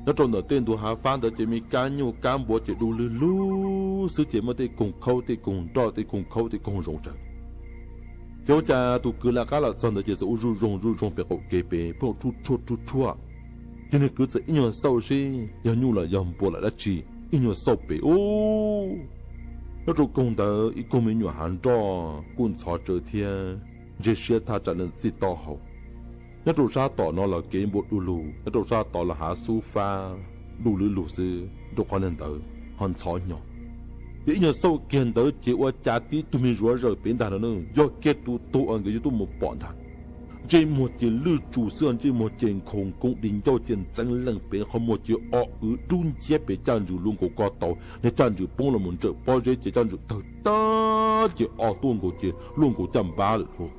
Nyob rau ntawm tej ntug hav fab ntawd ces me kab nyuj kab npua ces du lwg lug xwb ces muaj tej koog khaub tej koog nroj tej koog khaub tej koog zoov tsawv. Ces ua cas tus kwv lawv qab los txog ntawd ces txawm ua zuj zoo zuj zoo pem qaum kev pem pheej ua rhuj rhuaj rhuj rhuaj. Ces niag kwv txawm ib nyuag xauj seb yog nyuj los yog npua los dab tsi, ib nyuag xauj pem ub, nyob rau koog ntawd ib koog me nyuam hav nroj kuj ntxhov tsawv thiab ntseg siab thaj tsam li txij taub hau. Nyob rau sab tom no los kev npua du lug, nyob rau sab tod los hav xub fab du lwg lug xwb, rau qhov niag ntawd ho ntxhov hnyo. Ces ib nyuag xauj kiag ntawd ces ua cas tib tug me zuav zawm pem ntag no na, yog kiag tus tug uas nkawd yuav tuaj mus pom ntag. Ntsej muag ces lwj tsuv xwb, ntsej muag ces nkhaus nkoos, di ncauj ces ntxeev lees pem, qhov muag ces o wv dub nciab pem, caj ntswg luaj nkaus ko taus, niag caj ntswg poob los mus nrawm pob zeb ces caj ntswg tawg tag ces o tuaj nkaus ces luaj nkaus caj npab lawm lauj.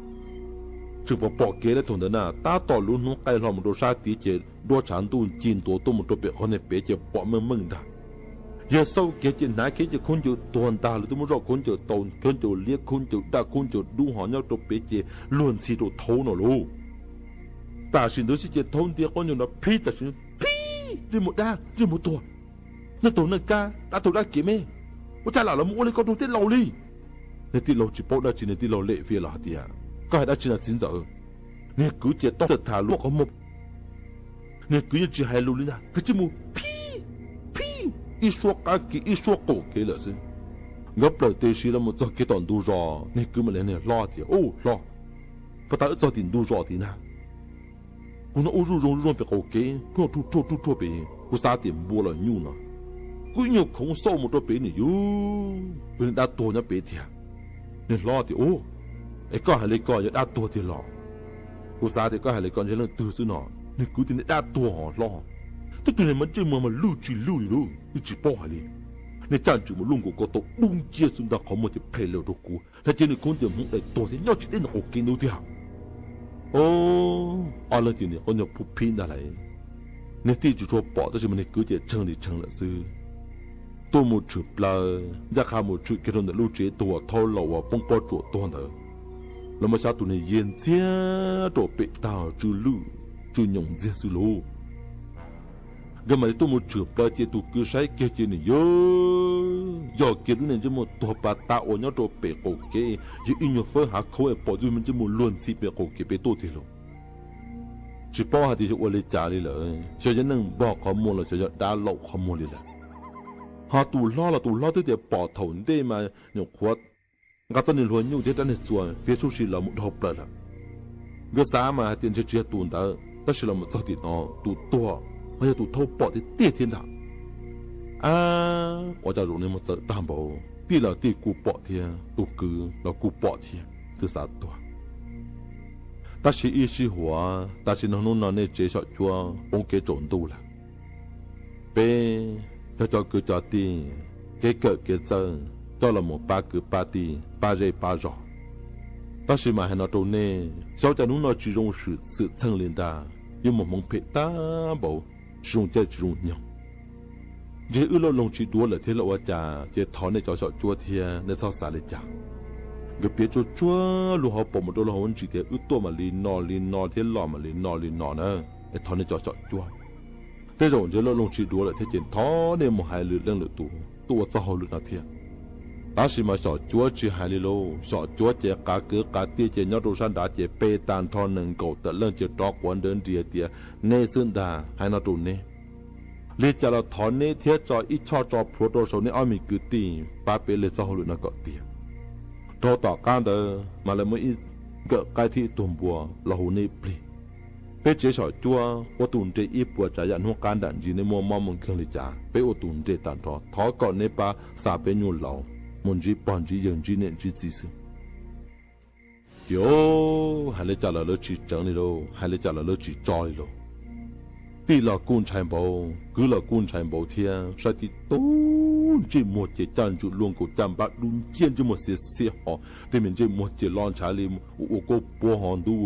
Tseem pom pom kev li thaum ntawd na, tab tom lub hnub qaij hlo mus rau sab tid ces duab tshav ntuj ci ntuav tuaj mus rau pem qhov niag pem ces pom meej meej ntag. Yawg xauj kev ces hnav kiag ces khaub ncaws tuag ntag, lawv twb muab zoj khaub ncaws tau, khaub ncaws liab, khaub ncaws daj, khaub ncaws dub, ho nyob rau pem ces luag ntxhi rau thaub no lauj. Tam sim ntawd xwb ces thaub nti khaub ncaws nrov phib, tam sim phib, ntsej muag dab, ntsej muag tuag, neeg taug neeg kab, dab taug dab kev me. Ua cas lam los mus ua li ko rau tij laug li? Niag tij laug tsis paub dab tsi, niag tij laug lem fias los hais tias, Koj hais dab tsi na txiv ntxawm? Niag kwv ces tau txawm tham lub qhov muag, niag kwv yeej tsis hais lus li ntag, nkawd tsis mus phib, phib ib suab qab kev ib suab qaum kev lawm xwb. Nkawd plaws tes siv los mus txog kev tom ntug zos, niag kwv mam li niag hlob tias, Ub hlob, puag ta wb txog tim ntug zos tid na, kuv hnov ub zuj zoo zuj zoo pem qaum kev, ruaj ruaj ruaj ruaj pem, kuv xav tias npua los nyuj no. Kuv ib nyuag khoov xauj mus rau pem nws yog tus niag dab tuag nyob pem tiag. Niag hlob tias, Ub, es koj hais li ko yog dab tuag tiag los? Kuv xav tias koj hais li ko ntshe leej twg xwb no. Niag kwv tias, Niag dab tuag hos hlob, twb tus niag mas ntsej muag mas lwj tsis lwj li lauj, yeej tsis paub hais li. Niag caj ntswg mas luaj nkaus ko taus dub nciab xwb ntag, qhov muag ces phem lawm rau kuv, hla ces nws khaub ncaws hmoov dais tuag thiab nyob tsis deb ntawm qaum kev ntawd tiag. Ob leeg ces niag khaub ncaws phub phib ntag lauj. Niag tij tsis tshua pom tab sis mas niag kwv ces tshee li tshee lawm xwb. Tuaj mus tshwm plaws ncaj qha mus tshwm kiag rau ntawm lub tsev tuag thauj laus uas poob pob tsuas tuag ntawd, los muab xyab tus niag yiag ntxiag rau pem tag tsw lwj tsw nyoos ntxiag xwb lauj. Nkawd mam li tuaj mus tshwm plaws ces tus kwv saib kiag ces nws yog, yog kiag lub niag ntsej muag tuag pas tas uas nyob rau pem qaum kev, yog ib nyuag fawb hav khaub es pom tus me ntsej muag luag ntxhi pem qaum kev pem tuaj tiag lauj. Tsis paub hais tias yog ua li cas li lawm, xyov yog neeg npog qhov muag los xyov yog dab laum qhov muag li lawm. Ho tus hlob los tus hlob twb tias pom thaum ntej mas nyuam qhuav nqa txoj niag hlua nyuj thiab rab niag txuas fiab sub si los mus dhau plaws lawm. Nkawd xav mas hais tias ntshe tsis yog tus ntawd, tab sis los mus txog tim no tus tuag ho yog tus thauj pom tiag tiag thiab ntag. Ab, ua cas zaum no mas txawm tag npaum, tij los tij kuj pom thiab tus kwv los kuj pom thiab, twb xav tuag. Tab sis ib sij huam, tam sim no hnub no nej tsev xyom cuab poob kev tsaus ntuj lawm. Peb yog cov kwv cov tij, kev kawm kev txawj coj los mus pab kwv pab tij pab zej pab zos. Tab sis mas hais no rau nej, xyov cas hnub no tsis zoo xwm txheej li ntag, yuav muaj hmoov phem tag npaum, tsis zoo caij tsis zoo nyoog. Ntshe wb laj loog tsis duav lawm thiab los ua cas, ces thov nej cov xyom cuab thiab nej txhob xav li cas. Nkawd piav tsuag tsuag lub hauv paus mus rau lub hauv ntsis tias wb tuaj mam li no li no thiab los mam li no li no na, es thov nej cov xyom cuab. Tej zaum ntshe laj loog tsis duav lawm thiab ces thov nej mus hais lwm leej lwm tus tuaj ua txoj hauj lwm no thiab. Tab sis mas xyom cuab tsis hais li lauj, xyom cuab ces qav kwv qav tij ces nyob rau sab nrad ces pe tag nrho nees nkaum tawm leej ces rov quav nrawv nrias tias, nej xwb ntag, hais no rau neb. Li cas los thov neb thiab tso ib choj tso plhuav rau saum nej ob me kwv tij pab peb li txoj hauj lwm no kom tiav. Dhau tom qab ntawd mas lawv muaj ib nkawm qaib thiab ib tug npua los hu neb plig. Peb tsev xyom cuab ua tus nres ib puas tsav yam hnub qab nram ntsis, nej muaj mob muaj nkeeg li cas peb ua tus nres tag nrho, thov kom neb pab xa peb nyuj laus mus ntsib pog ntsib yawg ntsib niam ntsib txiv xwb. Ces hais li cas los lawv tsis tseev li lauj, hais li cas los lawv tsis tso li lauj. Tij los kuj ntshai npaum, kwv los kuj ntshai npaum thiab, saib tib tug ntsej muag ces caj ntswm luaj nkaus caj npab dub nciab, ntsej muag xiav xiav ho tej me ntsej muag ces los ntshav li ua ua kuj puav ho ntuj,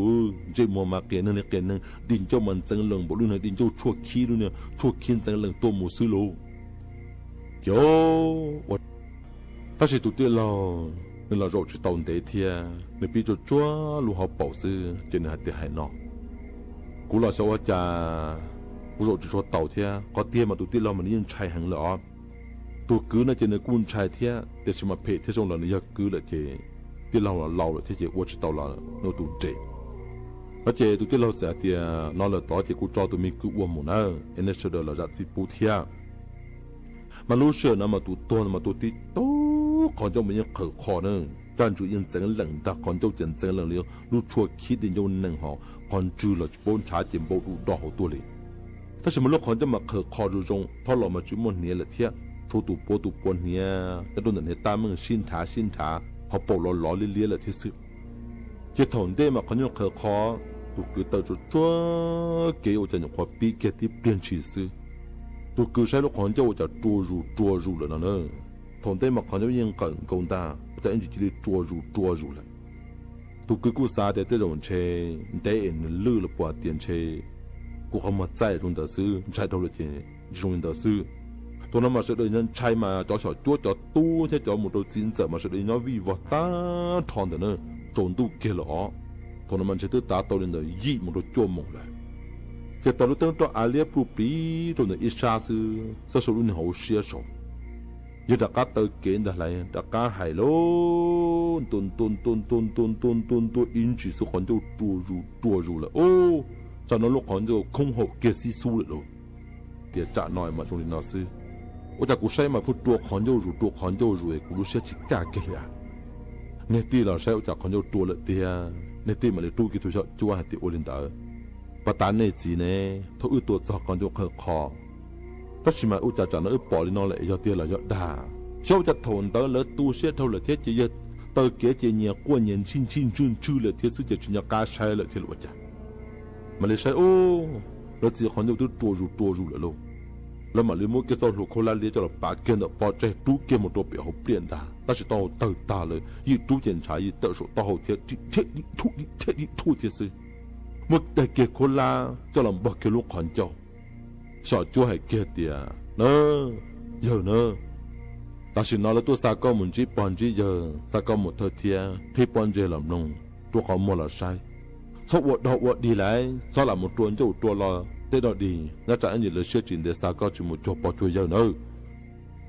ntsej muag mas qias neeg li qias neeg, di ncauj mas ntxeev lees npaum lub niag di ncauj tshuaj khib, lub niag tshuaj khib ntxeev lees tuaj mus xwb lauj. Ces tab sis tus tij laug nws los zaum tsis tau ntev thiab, nws pib tsuag tsuag lub hauv paus xwb ces nws hais tias, hais no, kuv los xyov ua cas kuv zaum tsis tshua taus thiab. Qhov tiag mas tus tij laug mas nws yeej ntshai heev lawm os. Tus kwv no ces nws kuj ntshai thiab, tiam sis mas phem thiab zoo los nws yog kwv lawm ces tij laug los laus lawm thiab ces ua tsis tau los nws ua tus nres. No ces tus tij laug txawm hais tias, no lawm tod ces kuv tso tus me kwv ua mus na, es nej sawv daws los zam txim pub thiab. Mas lub sij hawm no mas tus tuag no mas tus tib tug qhov ncauj mas yeej qhaws qho na, caj ntswg yeej ntxeev lees ntag, qhov ncauj ces ntxeev lees li lub tshuaj khib di ncauj nees ho qhov ntswg los tsis paub ntshav ces npau du do hauv tuaj li. Tab sis mas lub qhov ncauj mas qhaws qho zoo zoo, thauj los mas tsis muaj hniav lawm thiab, tshuav tus puav tus puav hniav nyob rau ntawm hniav tab meej sib nrhav sib nrhav, hauv paus los lov liab liab lawm thiab xwb. Ces thaum ntej mas qhov ncauj qhaws qho, Tus kwv taw tsuag tsuag kev ua cas nyuam qhuav pib kiag tib pliag ntshis xwb, tus kwv saib lub qhov ncauj ua cas rua zus rua zus lawm no na. Thaum ntej mas qhov ncauj yeej nqawm nkaus ntag, ua cas ib ntsis cia li rua zus rua zus lawm. Tus kwv kuj xav tias tej zaum ntshe ntev es nws lwj los puas tias ntshe kuv qhov muag txaij zoo ntawd xwb, ntshai dhau lawm ces zoo li ntawd xwb. Thaum no mas sawv daws nyob ntshai mas cov xyom cuab cov tub thiab cov mus rau txiv ntxawm mas sawv daws nyob vij vog tag nrho ntawm na, tsaus ntuj kiag lawm os. Thaum no mas ntshe twb tav tau li ntawm yim mus rau cuaj moos lawm. Ces taws lub teeb roj av liab pluj plis rau ntawm ib sab xwb, txoj saum lub niag hauv siab saud. Yawg rov qab taw kev ntag lauj, rov qab hais lauj, ntuag ntuag ntuag ntuag ntuag ntuag ntuag ntuag ib ntsis xwb qhov ncauj rua zus rua zus lawm. Ub, tsam no lub qhov ncauj khoob haum kiag xib xub lawm lauj. Tias tsam no mas zoo li no xwb, ua cas kuv saib mas pheej rua qhov ncauj zus rua qhov ncauj zus es kuv lub siab tsis kaj kiag li a. Niag tij los saib ua cas qhov ncauj rua lawm tiag, niag tij mam li rub kiag tus xyom cuab hais tias ua li ntawd, pas tas nej txiv ne, thaum wb tua txog qhov ncauj qhawv qho, tab sis mas ua cas tsam no wb pom li no lawm, yog tiag los yog dag. Xyov ua cas thaum ntawd lawv tu siab dhau lawm thiab ces yawg taw kev ces nyias quaj nyias ntshij ntshij ntshwj ntshwj lawm thiab xwb ces tsis nco qab saib lawm thiab los ua cas. Mam li saib ub, lawv txiv qhov ncauj twb rua zus rua zus lawm lauj. Lawv mam li muab kiag txoj hlua khaub hlab liab coj los pav kiag ntawm pob tsaig rub kiag mus rau pem hauv pliaj ntag, tab sis taub hau tawg tag lawm, yim rub ces ntshav yim tawm saum taub hau thiab, dhia dhia dhia thiab xwb. Muab daig kiag khaub hlab coj los npog kiag lub qhov ncauj. Xyom cuab hais kiag tias na, yawg na, tam sim no lawv tuaj xa koj mus ntsib pog ntsib yawg, xa koj mus thawj thiab qhib pob ntseg los mloog, rua qhov muag los saib. Txhob ua dog ua dig lauj, txhob lam mus rua ncauj rua lo tej dog dig, nyob tsam ib ntsis lawv siab tsis ntev xa koj tsis mus cuag pog cuag yawg nawb.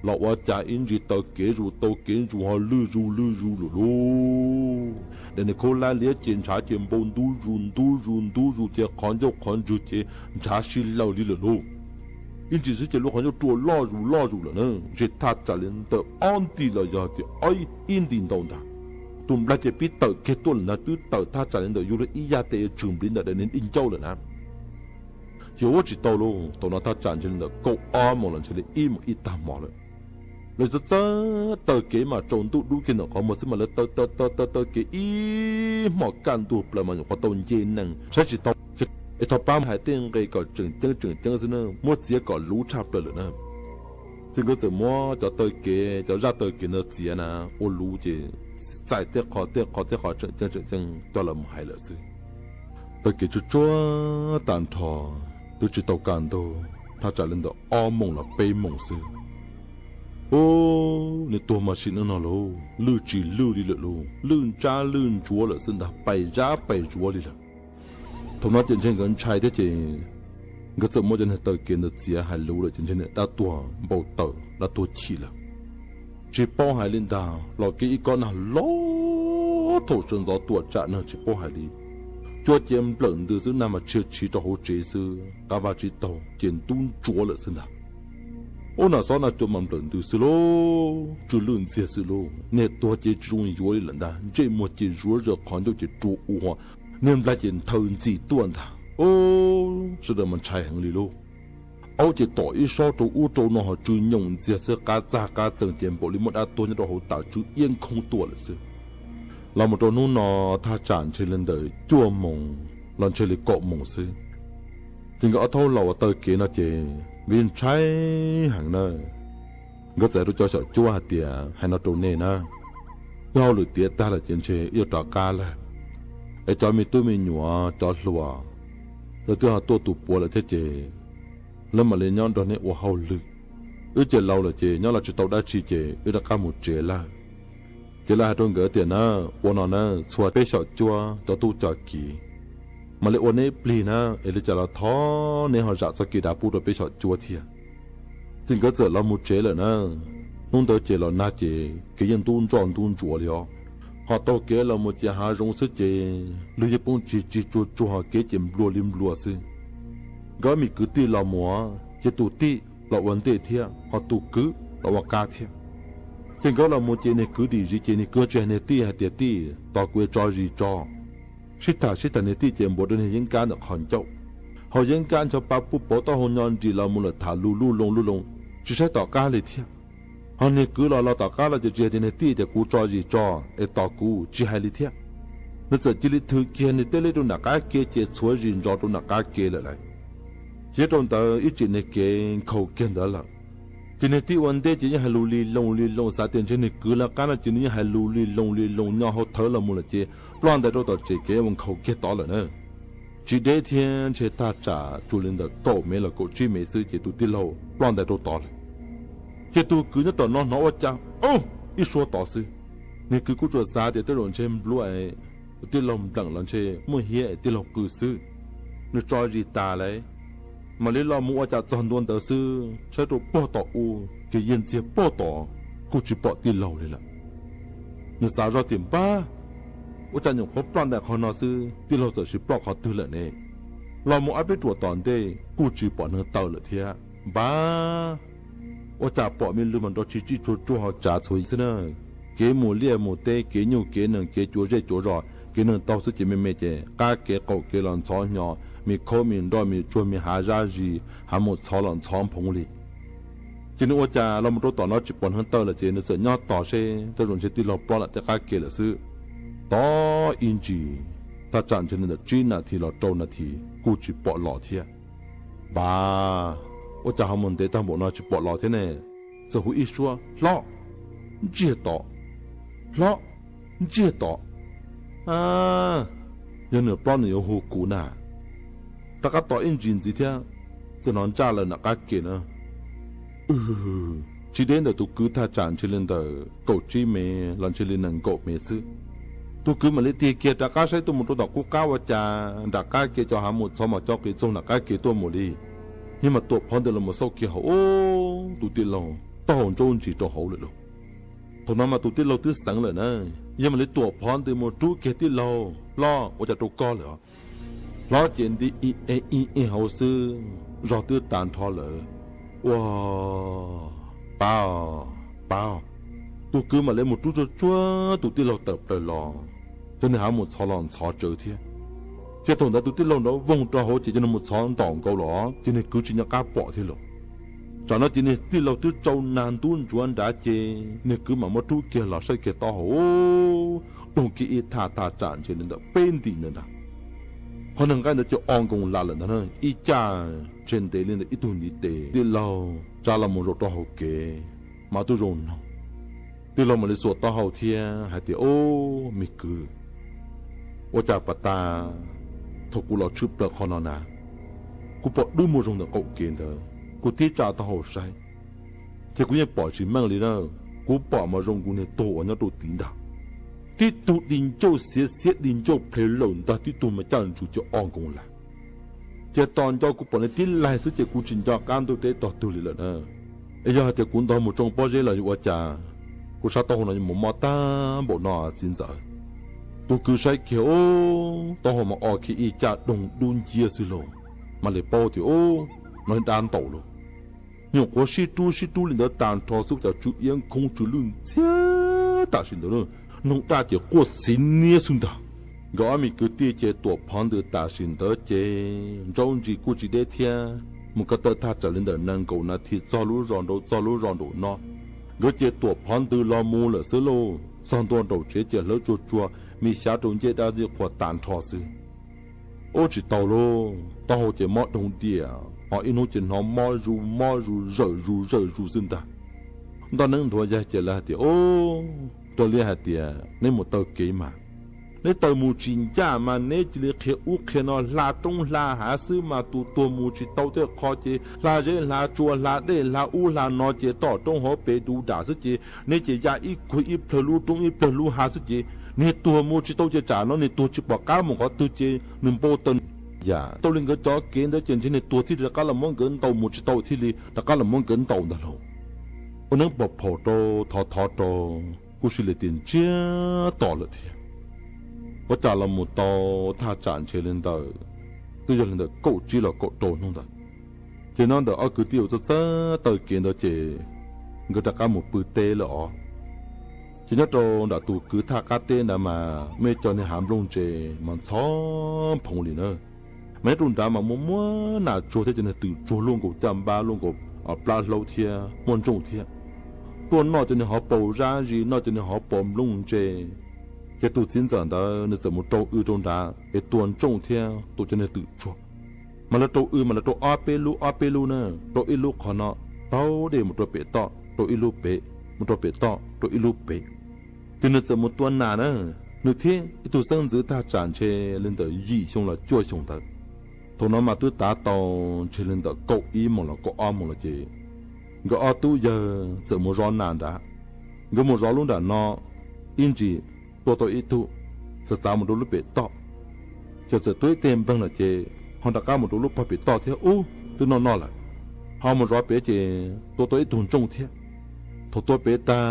Los ua cas ib ntsis taw kev zus taw kev zus ho lwj zus lwj zus lawm lauj. Daim niag khaub hlab liab ces ntshav ces npau ntub zus ntub zus ntub zus ces qhov ncauj qhov ntswg ces ntshav si laws li lawm lauj. Ib ntsis xwb ces lub qhov ncauj rua loj zus loj zus lawm na, ntshe thaj tsam li ntawm ob nti los yog tias ib nti ntau ntag. Tus nplaig ces pib tawm kiag tuaj lawm ntag, twb tawm thaj tsam li ntawm yus lub ib yag tes yuav tshwm npliv ntawm daim niag di ncauj lawm na. Ces ua tsis tau lauj, thaum no thaj tsam ntshe li ntawm kaum ob moos los ntshe li ib moos ib tag hmo lawm. Lawv txawj txawj taw kev mas tsaus ntuj dub kiag ntawm qhov muag xwb mas lawv taw taw taw taw taw kev ib hmos kaj ntug plaws mas nyuam qhuav tau nce nees saib tsis tau. Es thov pab hais tej nqe kom tseem ceeb tseem ceeb xwb na, muab txiav kom luv tshaj plaws lawm na. Ces nkawd txawm muab cov taw kev, cov zaj taw kev ntawd txiav na, ua luv ces txais tej qho tej qho tej qho tseem ceeb tseem ceeb coj los mus hais lawm xwb. Taw kev tsuag tsuag tag nrho, twb tsis tau kaj ntug, thaj tsam li ntawm ob moos los peb moos xwb. Ub, nws tuag mas sim neej no lauj, lwj tsis lwj li lawm lauj, lwj ntsab lwj ntsuav lawm xwb ntag, pais zab pais zuav li lawm. Thaum no ces ntshe nkawd ntshai thiab ces nkawd txawm muab cov niag taw kev ntawd txiav hais luv lawm ces ntshe niag dab tuag npau taws, dab tuag chim lawm. Tsis paub hais li ntag, los kev ib kob nag loj thaum sawv ntxov tuam tsam nag tsis paub hais li. Cua ces nplawm ntws xwb, nag mas tshia tshiv rau hauv tsev xwb, qab vaj tsib taug ces ntub ntsuav lawm xwb ntag. Ub, nag xob nag cua mas nplawm ntws xwb lauj, tsw lwj ntxiag xwb lauj, niag tuag ces tsis zoo yuav li lawm ntag, ntsej muag ces zuav zaws, qhov ncauj ces rua ua, niag nplaig ces nthawv ntxim tuaj ntag. Ub, sawv daws mas ntshai heev li lauj. Aub ces tom ib sob rau ub rau no ho tsw nyoos ntxiag xwb, qab txag qab txees ces npaum li muaj dab tuag nyob rau hauv tas tsw iab nkhooj tuaj lawm xwb. Los mus rau hnub no thaj tsam ntshe li ntawm cuaj moos los ntshe li kaum moos xwb. Ces nkawd ob thaub laus uas taw kev no ces nkawd yeej ntshai heev na. Nkawd txawm hais rau cov xyom cuab hais tias, hais no rau nej na, wb hauj lwm tiav tag lawm ces ntshe wb yuav rov qab lawm, es cov me tub me nyuam cov hluas, lawv twb ho tuaj tu puav lawm thiab ces lawv mam li nyob nrog nej ua hauj lwm. Wb ces laus lawm ces nyob los tsis tau dab tsi ces wb rov qab mus tsev lawm. Ces lawv hais rau nkawd tias na, ua no na, txhua peb xyom cuab cov tub cov kiv, mam li ua neb plig na, es li cas los thov neb ho zam txoj kev dav pub rau peb xyom cuab thiab. Ces nkawd txawm los mus tsev lawm na. Hnub ntawd ces los nag ces kev yeej ntub ntsoj ntub ntsuav li os. Ho taug kev los mus ces hav zoov xwb ces lwg yeej poob tsis tsis tsuag tsuag, ho kev ces nplua li nplua xwb. Nkawd me kwv tij los mus ces tus tij los ua ntej thiab ho tus kwv los ua qab thiab. Ces nkawd los mus ces niag kwv dim zis ces niag kwv tsis hais niag tij hais tias, tij, tos kuv es tso zis tso. Sib tham sib tham niag tij ces npuav rau niag yeeb nkab ntawm qhov ncauj, ho yeeb nkab ncho pa pub pauv taub hau nyo nris los mus lawm tham lus luj loo luj loo, tsis saib tom qab li thiab. Ho niag kwv los los tom qab los ces tsis hais tias niag tij tias kuv tso zis tso es tos kuv, tsis hais li thiab. Nws txawm cia li thwv kiag niag teb leb rau nram qab ke ces txhuav zis ntsos rau nram qab ke lawm lauj. Ces rau ntawd ib tsim niag kev nkhaus kiag ntawd lawm. Ces niag tib ua ntej ces yeej hais lus li loo li loo, xav tias ntshe niag kwv lawv qab no ces nws yeej hais lus li loo li loo, nyo hau thawv los mus lawm ces ploj ntais rau tom tsev kev ua nkhaus kiag tod lawm na. Tsis deb thiab ntshe thaj tsam tsuas li ntawm kaum mev los kaum tsib mev xwb ces tus tij laug ploj ntais rau tod lawm. Ces tus kwv nyob tom no hnov ua cas, ub, ib suab tod xwb. Niag kwv kuj tsuas xav tias tej zaum ntshe nplua es tus tij laug npleem los ntshe muaj hiab es tij laug qw xwb. Nws tso zis tas lawm, mam li los mus ua cas txog ntua ntawd xwb, saib rau pog tom u, ces yawg ntxiag pog tod kuj tsis pom tij laug li lawm. Nws xav zoj tias npab, ua cas nyuam qhuav ploj ntais qhov no xwb, tij laug txawm sis ploj qhov twg lawm ne? Los mus ob peb ruam tom ntej kuj tsis pom neeg taw lawm thiab npab. Ua cas pom me lwg mas nrov tsis tsis tsuag tsuag ho tsav txhuv xwb na. Kev mus liaj mus teb, kev nyuj kev nees, kev cuav zej cuav zos, kev neeg taug xwb ces me me ces qab kev qaum kev los ntxhov hnyo, me khaub me nroj me tsuag me hav zab zis, hav mus txhov los ntxhov nphoov li. Ces nws ua cas los mus rau tom no tsis pom neeg taw lawm ces nws txawm nyob tos seb tej zaum ntshe tij laug ploj lawm tej qab ke lawm xwb. Tos ib ntsis, thaj tsam ntshe li ntawm tsib nas this los rau nas this kuj tsis pom los thiab. Npab, ua cas ho mus ntev tag npaum no tsis pom los thiab ne? Txawm hu ib suab, hlob, ntsiag to, hlob, ntsiag to. A, yog nws ploj nws yuav hu kuv na. Rov qab tos ib ntsis ntxiv thiab, txawm hnov ntsaj lawm nram qab ke na. Tsis deb ntawm tus kwv thaj tsam ntshe li ntawm kaum tsib mev los ntshe li nees nkaum mev xwb. Tus kwv mam li tig kiag rov qab saib tuaj mus rau tom qub qab ua cas nram qab ke cov hav mus txhov mas cov qis txoog nram qab ke tuaj mus li. Yog mas tuam phov ntws los mus xauj kiag hauv, ub, tus tij laug taub hau ntsaub ntsis rau hauv lawm lauj. Thaum no mas tus tij laug twb xeev lawm na, yog mam li tuam phov ntws mus rub kiag tij laug, hlob, ua cas rau koj lawm? Hlob ces nti ib e ib e hauv xwb, zog twb tas nrho lawm. Ua, pab, pab. Tus kwv mam li mus rub tsuag tsuag tus tij laug tawm plaws los, cov niag hav mus txhov los ntxhov tsawv thiab. Ces thaum ntawd tus tij laug nrov voog rau hauv ces cov niag mus txhov ntaus nkaus los ces niag kwv tsis nco qab pom thiab lauj. Tsam no ces niag tij laug twb tsau nag ntub ntsuav nrad ces niag kwv mam muab rub kiag los saib kiag taub hau, doog kiag ib thaj thaj tsam ntshe li ntawm peb ntim ntawd ntag. Qhov niag nqaij ntawd ces o nkoos las lawm ntag na, ib caj ntshe ntev li ntawm ib tug ntiv tes. Tij laug tsa los mus zaum rau hauv kev mas twb zoo no. Tij laug mam li xuas taub hau thiab hais tias, Ub, me kwv, ua cas pas tas thaum kuv los tshwm plaws qhov no na, kuv pom dub muag zoo ntawm qaum kev ntawd, kuv tib tsa taub hau saib, ces kuv yeej pom tsis meej li na. Kuv pom mas zoo nkaus niag tuag uas nyob rau tid ntag. Tib tug di ncauj xiav xiav di ncauj ple lawm ntag, tib tug mas caj ntsws ces o nkoos las. Ces tos nco kuv pom nws tib laig xwb ces kuv tsis nco qab ntuj teb tog twg li lawm na. Es yog hais tias kuv ntog mus tsoo pob zeb los yuav ua cas, kuv sab taub hau no yuav mus mob tag npaum no txiv ntxawm. Tus kwv saib kiag, ub, taub hau mas o kiag ib caj doog dub nciab xwb lauj, mam li paub tias, ub, no dab ntaus lauj. Nyuam qhuav sib rub sib rub li ntawd tag nrho xwb cas tsw iab nkhoob tsw lwj ntxhiab tam sim ntawd, noog daj ces quaj xiv niab xwb ntag. Nkawd ob me kwv tij ces tuam phov ntws tam sim ntawd ces ntsaub ntsis kuj tsis deb thiab, mus ko taw thaj tsam li ntawm nees nkaum nas this txog lub zos nraud txog lub zos nraum no. Nkawd ces tuam phov ntws los mus lawm xwb lauj, txog ntua nraum tsev ces hlawv tsuag tsuag, me xyav rau ncej dab ntxwg qhuas tag nrho xwb. Ub, tsis tau lauj, taub hau ces mob doog diam, ho ib hnub ces hnov mob zus mob zus zawm zus zawm zus xwb ntag. Ntoj neeb nthuav yaig ces lawv hais tias, Ub, raws li hais tias neb mus taw kev mas, neb taw mus tsis ncaj mas neb cia li qhia ub qhia no hla roob hla hav xwb mas tus tuag mus tsis tau tej qho ces hla zeb hla tsua hla dej hla ub hla no ces toj roob hauv pes du dam xwb ces neb ces ya ib kuag ib plawg lub roob ib plawg lub hav xwb ces niag tuag mus tsis tau ces tsam no niag tuag tsis pom qab mus qhov twg ces nws npau taws. Yam tau li nkawd cov kev ntawd ces ntshe niag tuag thiaj li rov qab los muab nkawd ntaus, mus tsis tau thiaj li rov qab los muab nkawd ntaus ntag lauj. Ua neeb pom phaum rau, thov thov rau, kuj sib li tias ntsiag to lawm thiab. Ua cas los mus tau thaj tsam ntshe li ntawm, twb yog li ntawm kaum tsib los kaum rau hnub ntawd, ces nyob ntawm ob kwv tij uas txawj txawj taw kev ntawd ces nkawd rov qab mus pw teb lawm os. Ces nyob rau nram tus kwv thaj qab teb ntawd mas muaj ib co niag hav nplooj ntse mas ntxhov nphoov li na. Mas nyob rau nrad mas muaj muab nas tsuag thiab cov niag twm tsuag luaj nkaus caj npab luaj nkaus plab hlaub thiab muaj ntsooj thiab. Tuaj noj cov niag hauv paus zab zis, noj cov niag hauv paus nplooj ntse, Ces tus txiv ntxawm ntawd nws txawm mus rau w rau nrad es tua ntsooj thiab tua cov niag twm tsuag. Mas lawv rau w mas lawv rau ob peb lub ob peb lub na, rau ib lub qhov no, tau dej mus rau pem toj, rau ib lub pem, mus rau pem toj, rau ib lub pem. Ces nws txawm mus tua nas na, nws thiab ib tug xeeb ntxwv thaj tsam ntshe li ntawm yim xyoo los cuaj xyoo ntawd. Thaum no mas twb tav tau ntshe li ntawm kaum ib moos los kaum ob moos lawm ces nkawd ob tub yawg txawm mus zov nas nrad. Nkawd mus zov lub nram no, ib ntsis tua tau ib tug, txawm txav mus rau lub pem toj, ces txawm tua ib teg npeeg lawm ces ho rov qab mus rau lub pog pem toj thiab ub twb noj noj lawm. Ho mus zov pem ces tua tau ib tug ntsooj thiab. Thaum tua pem tag,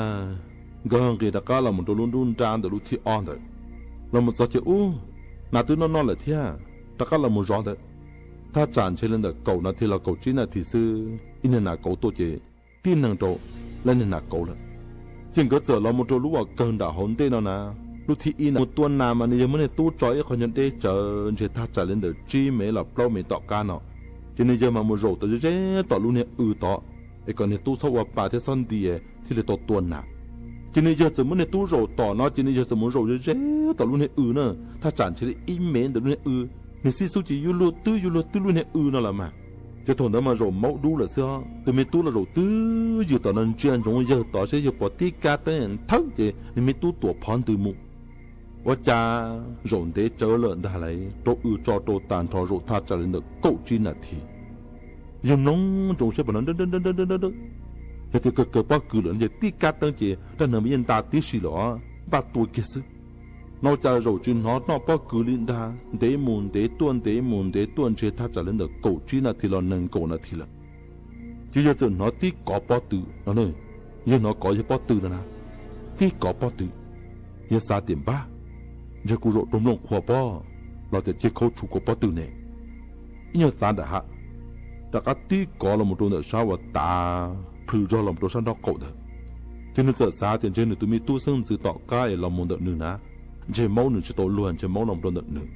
nkawd ho nqis rov qab los mus rau lub nruab nrab ntawm lub thib ob ntawd. Los mus txog ces ub, nas twb noj noj lawm thiab, rov qab los mus zov ntawd. Thaj tsam ntshe li ntawm kaum nas this los kaum tsib nas this xwb, ib niag nas kauv tuaj ces tib neeg rau lawm niag nas kauv lawm. Ces nkawd txawm los mus rau lub uas kawg nram hauv ntej no na, lub thib ib na, mus tua nas mas nws yawg muab niag tub tso ib qho nyuag deb tsawv ntshe thaj tsam li ntawm tsib mev los plaub mev tom qab no. Ces nws yawg mas mus zaum tau ze ze tom lub niag w tod, es kom niag tub txhob ua pa thiab txhob nti thiaj li tau tua nas. Ces nws yawg txawm muab niag tub zaum tom no ces nws yawg txawm mus zaum ze ze tom lub niag w na, thaj tsam ntshe li ib mev ntawm lub niag w. Nws xib xub ces yuav luag twb yuav luag twb lub niag w no lawm mas. Ces thaum ntawd mas zaum maub dub lawm xwb, tus me tub los zaum twb ywm tom no ntsia ntsoov yawg tod seb yawg puas tib kab teeb nthawv ces nws me tub tuam phov ntws mus. Ua cas zaum ntev tsawv lawm ntag lauj, rau w tso rau tag nrho zaum thaj tsam li ntawm kaum tsib nas this. Yawg mloog ntsoov seb pom no, yog tias kawg kawg pob kws lawm no ces tib kab teeb ces rab hneev mas yeej nta tib si lawm, npaj tua kiag xwb. No ua cas zaum tsis hnov noj pob kws li ntag, ntev mus ntev tuaj ntev mus ntev tuaj ntshe thaj tsam li ntawm kaum tsib nas this los nees nkaum nas this lawm. Ces yawg txawm hnov tib kov pob tw no, yawg hnov kov yawg pob tw no na, tib kov pob tw. Yawg xav tias npab, ntshe kuv zaum raug nplooj qhuav pob los tias cia khaub tshuv kov pob tw ne. Ib nyuag xav nram hav, rov qab tib kov los mus rau ntawm sab uas tav plhws zog los mus rau sab nraub qaum ntawd. Ces nws txawm xav tias ntshe nws tus me tub xeeb ntxwv tom qab es los mus ntawm nws na, ntshe maub nws tsis tau luag ntshe maub los mus rau ntawm nws.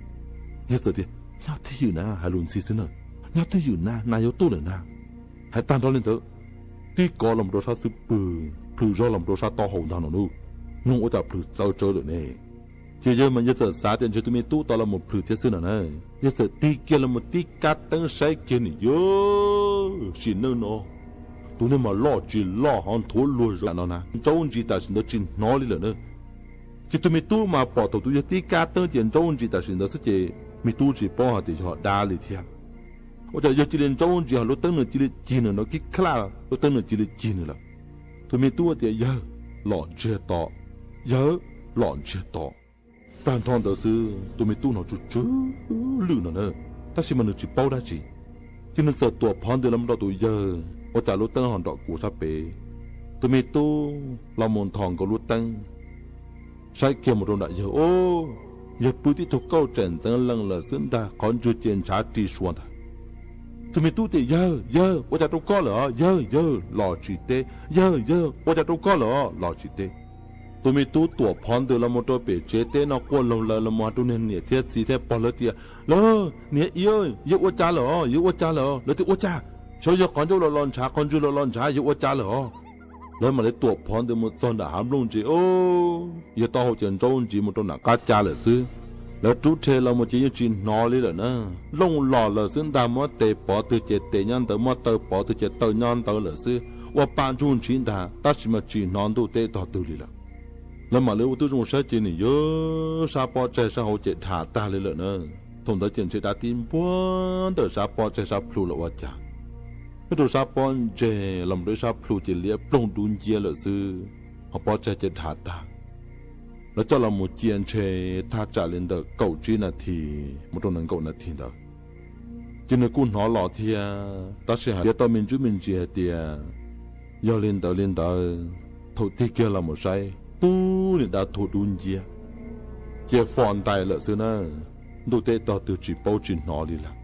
Yawg txawm tias nyob twj ywm na, hais lus ntxhi xwb na, nyob twj ywm na, nas yuav tuaj lawm na. Hais tag nrho li ntawd, tib kov los mus rau sab xub pwg, plhws zog los mus rau sab taub hau ntag no lauj, mloog ua cas plhws txawv tsawv lawm ne. Ces yawg mas yawg txawm xav tias ntshe tus me tub tod los mus plhws thiab xwb no na. Yawg txawm tig kiag los mus tib kab teeb saib kiag nws yawg sim neej no, tus niag mas loj tsis loj ho nthuav luag zom no na, ntsaub ntsis tam sim ntawd tsis hnov li lawm na. Ces tus me tub mas pom thaum tus yawg tib kab teeb ces ntsaub ntsis tam sim ntawd xwb ces me tub tsis paub hais tias yog dab li thiab. Ua cas yawg cia li ntsaub ntsis ho lub teeb nws cia li cig nws no kib khlaj, lub teeb nws cia li cig nws lawm. Tus me tub tias yawg, los ntsiag to, yawg, los ntsiag to. Tag nrho ntawd xwb tus me tub hnov tsw tsw lwj no na, tab sis mas nws tsis paub dab tsi. Ces nws txawm tuam phov ntws los mus rau tus yawg, ua cas lub teeb ho nrom kuv sab pem. Tus me tub los mus nthos nkaus lub teeb, saib kiag mus rau nram yawg, o, yawg pw tib tug kauj tsaim ntxeev lees lawm xwb ntag, qhov ntswg ces ntshav ri sua ntag. Tus me tub tias yawg, yawg, ua cas rau koj lawm os, yawg, yawg, los tsis teb, yawg, yawg, ua cas rau koj lawm os, los tsis teb. Tus me tub tuam phov ntws los mus rau pem tsev teb no quaj laug lawm los mus hais rau niag niam thiab txiv thiab pog lawv tias, lawv niam, yawg ua cas lawm os, yawg ua cas lawm os? Lawv tias ua cas, xyov yog qhov ncauj los los ntshav, qhov ntswg los los ntshav, yawg ua cas lawm os? Lawv mam li tuam phov ntws mus txog nram hav nplooj ntsis, o, yawg taub hau ces ntsaub ntsis mus rau nram qab ca lawm xwb. Lawv rub rhe los mus ces yeej tsis hnov li lawm na. Looj los lawm xwb ntag, muab tes pov twg ces tes nyob ntawd, muab taw pov twg ces taw nyob ntawd lawm xwb, ua pa ntsuj ntshiv ntag, tab sis mas tsis hnov ntuj teb tog twg li lawm. Lawv mam li ua tib zoo saib ces nws yawg sab pob tsaig sab hauv ces dham tag li lawm na. Thaum ntawd ces ntshe dab tib npuag ntawm sab pob tsaig sab plhu los ua cas, nyob rau sab pob ntseg los mus rau ib sab plhu ces liab ploog dub nciab lawm xwb, ho pob tsaig ces dham tag. Lawv coj los mus cia ntshe thaj tsam li ntawm kaum tsib nas this mus rau nees nkaum nas this ntawd. Ces nws kuj hnov los thiab, tab sis hais tias tau me ntsuj me ntsis hais tias yog li ntawd li ntawd, thaum tig kiag los mus saib tub niag dab tuag dub nciab, ces fom ntais lawm xwb na. Ntuj teb tog twg tsis paub tsis hnov li lawm.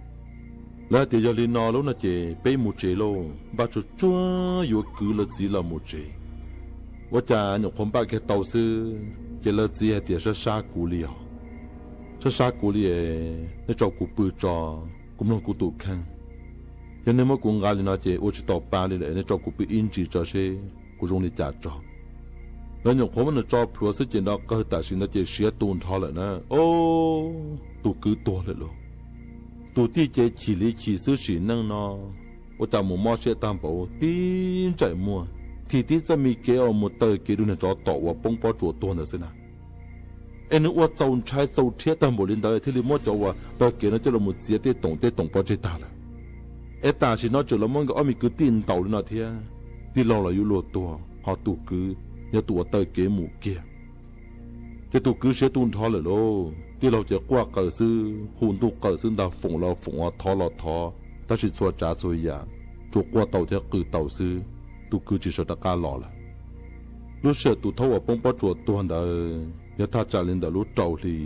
Lawv hais tias yog li no lub no ces peb mus tsev lauj, npaj tsuag tsuag yuav kwv lawv txiv los mus tsev. Ua cas nyuam qhuav npaj kiag tau xwb ces lawv txiv hais tias sab sab kuv li os, sab sab kuv li, nej tso kuv pw tso, kuv mloog kuv tus kheej. Yog nej muab kuv nqa li no ces ua tsis tau pa li lawm, nej tso kuv pw ib ntsis tso seb kuv zoo li cas tso. Lawv nyuam qhuav muab nws tso plhuav xwb ces nrov qawg tam sim ntawd ces siav tu nrho lawm na. Tus kwv tuag lawm lauj. Tus tij ces chim li chim xwb sim neej no, ua cas mus mob siab tag npaum tib ntsais muag, thim tib txoj me kev uas mus taw kev rau niag tsov tom uas poob pob tsuas tuag ntawd xwb na. Es nws ua txaus ntshai txaus rhiab tag npaum li ntawd thiaj li muab cov uas taw kev no coj los txiav tej toom tej toom pov tseg tag lawm. Es tam sim no tseem los muab nkawd ob me kwv tij ntaus li no thiab, tij laug los yuav luag tuag ho tus kwv yog tus uas taw kev mus kiag. Ces tus kwv siav tu nrho lawm lauj, tij laug ces quaj qw xwb, hu ntuj qw xwb ntag, foom los foom, thov los thov, tab sis txhua tsav txhua yam tsuas quaj tau thiab qw tau xwb, tus kwv tsis sawv rov qab los lawm. Lub sij hawm tus thaub uas poob pob tsuas tuag ntawd yog thaj tsam li ntawm lub rau hli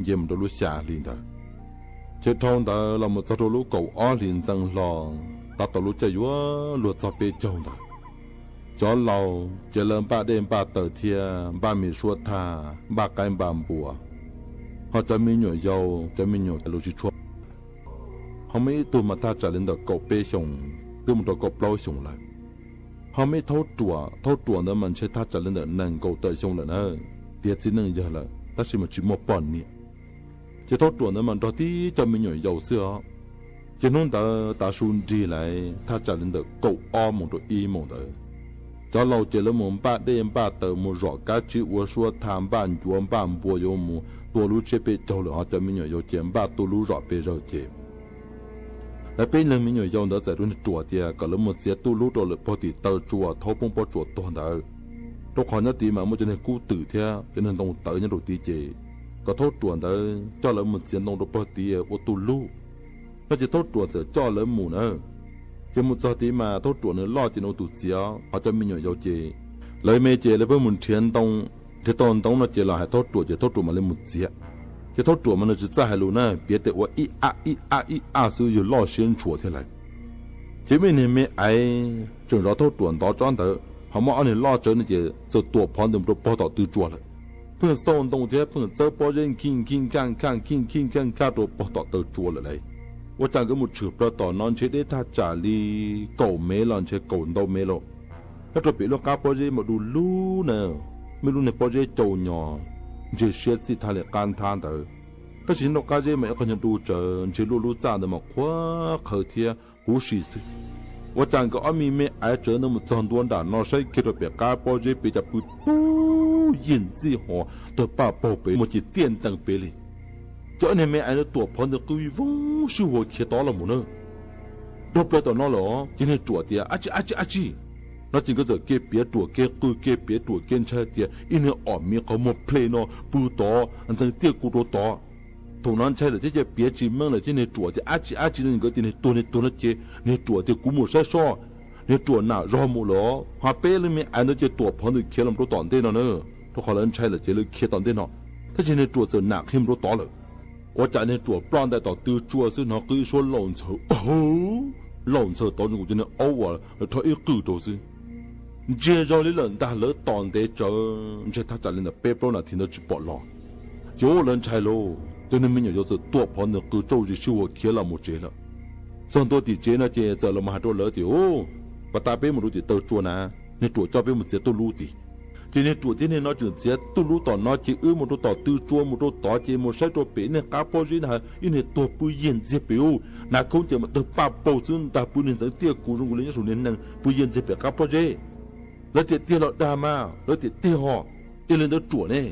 nce mus rau lub xya hli ntawd. Ces dhau ntawd los mus txog rau lub kaum ob hlis ntxeev hlo, tab tom lub caij yuav luag txog peb caug ntawd, cov laus ces lawv npaj dej npaj taws thiab npaj me suab thaj, npaj qaib npaj npua, ho cov me nyuam yaus cov me nyuam los tsis tshua. Ho muaj ib tug mas thaj tsam li ntawm kaum peb xyoos twb mus rau kaum plaub xyoos lawm. Ho muaj ib thaub ruam, thaub ruam ntawd mas ntshe thaj tsam li ntawm nees nkaum tawm xyoo lawm na, tiav txiv neej yawg lawm tab sis mas tsis muaj poj niam. Ces thaub ruam ntawd mas nrog tib cov me nyuam yaus xwb os. Ces hnub ntawd tav su nrig lawm thaj tsam li ntawm kaum ob moos rau ib moos ntawd, cov laus ces lawv mus npaj dej npaj taws mus zom kab tsib ua suab thaj npaj ncuav npaj npua yuav mus tua lub tsiab peb caug lawm, ho cov me nyuam yaus ces npaj tu lub zom pes zawg ces lawv peb leeg me nyuam yaus ntawd txawm rau niag ruam tias kom lawv mus txiav tuj lub rau lawm pog tim taw tsua thaub poob pob tsuas tuag ntawd, rau qhov nyob tid mas muaj cov niag kub twm thiab cov niag ntoo tawv nyob rau tid ces kom thaub ruam ntawd coj lawv mus txiav ntoo rau pog tid ua tuj lub. No ces thaub ruam txawm coj lawv mus na. Ces mus txog tid mas thaub ruam nws loj ces nws ua tus txiav, ho cov me nyuam yaus ces lawv me ces lawv pheej mus nrhiav ntoo, nrhiav tau ntoo no ces los hais thaub ruam ces thaub ruam mam li mus txiav. Ces thaub ruam mas nws tsis txawj hais lus na, piav tes ua ib ab ib ab ib ab xwb yog loj siab ntshua thiab lawm. Ces muaj ib niag me aiv tseem zov thaub ruam ntov tsob ntawd, ho muaj ob niag loj tsawv no ces txawm tuam phov ntws mus rau pog tom tw tsua lawm. Pheej xauj ntoo thiab pheej txawb pob zeb nkij nkij nkaj nkaj nkij nkij nkaj nkaj rau pog tom taw tsua lawm lauj. Ua cas nkawd mus tshwm plaws tom no ntshe deb thaj tsam li kaum mev los ntshe kaum ntau mev lauj. Nyob rau pem lub qab pob zeb mas du lug na, muaj lub niag pob zeb cau nyos, ntshe siab txij thaj li qab nthab ntawd. Tab sis nyob rau qab zeb mas ib qho nyuag du tsawv ntshe luaj lub txaj ntawd mas qhuav qhawv thiab huv si xwb. Ua cas nkawd ob me me aiv tsawv ntawd mus txog ntua nram no saib kiag rau pem qab pob zeb pem cas pw pub yig ntxij ho tawg paj paug pem mus ces tiaj ntees pem li. Ces ob niag me aiv ntawd tuam phov ntws qw voo sib huas khiav tod los mus na. Dhau plaws tom no lawm ces niag ruam tias ab tsi ab tsi ab tsi. No ces nkawd txawm kev piav ruam kev qw kev piav ruam kev ntshai tias ib niag om miv qhov muag ple no pw tod ntxeev tiaj kuv rau tod. Thaum no ntshai lawm thiab ces piav tsis meej lawm ces niag ruam tias ab tsi ab tsi no nkawd tias niag tuag niag tuag no ces niag ruam tias kuv mus saib soj, niag ruam nam zog mus lawm, ho peb leeg me aiv ntawd ces tuam phov ntws khiav los rau tom ntej no na, rau qhov lawv ntshai lawm ces lawv khiav tom ntej no, tab sis niag ruam txawm nam qhia mus rau tod lawm. Ua cas niag ruam ploj ntais tom tw tsua xwb hnov qw ib suab laus ntxhaws, laus ntxhaws tod zoo nkaus cov niag aub uas lawv rho ib qwj rau xwb. Ntsiag zog li lawm ntag, lawv tos ntev tsawv ntshe thaj tsam li ntawm peb plaub nas this ntawd tsis pom los. Ces lawv ntshai lauj, cov niag me nyuam yaus txawm tuam phov ntws qw tsaug zis sib huas khiav los mus tsev lawm. Txog ntua tim tsev no ces txawm los mus hais rau lawv tias, Ub, pas tas peb mus rau tim taw tsua na, niag ruam coj peb mus txiav tuj lub tid. Ces niag ruam thiab niag no tseem txiav tuj lub tom no ces wb mus rau tom tw tsua mus rau tod ces mus saib rau pem niag qab pob zeb na, ib niag tuag pw yig ntxiag pem ub, hnav khaub ncaws mas tawg paj paug xwb ntag, pw niag ntxeev tiaj kuv zoo nkaus li nyob saum niag nees pw yig ntxiag pem qab pob zeb. Lawv tias tiag los dag mas, lawv tias tiag ho. Yog li ntawd ruam ne?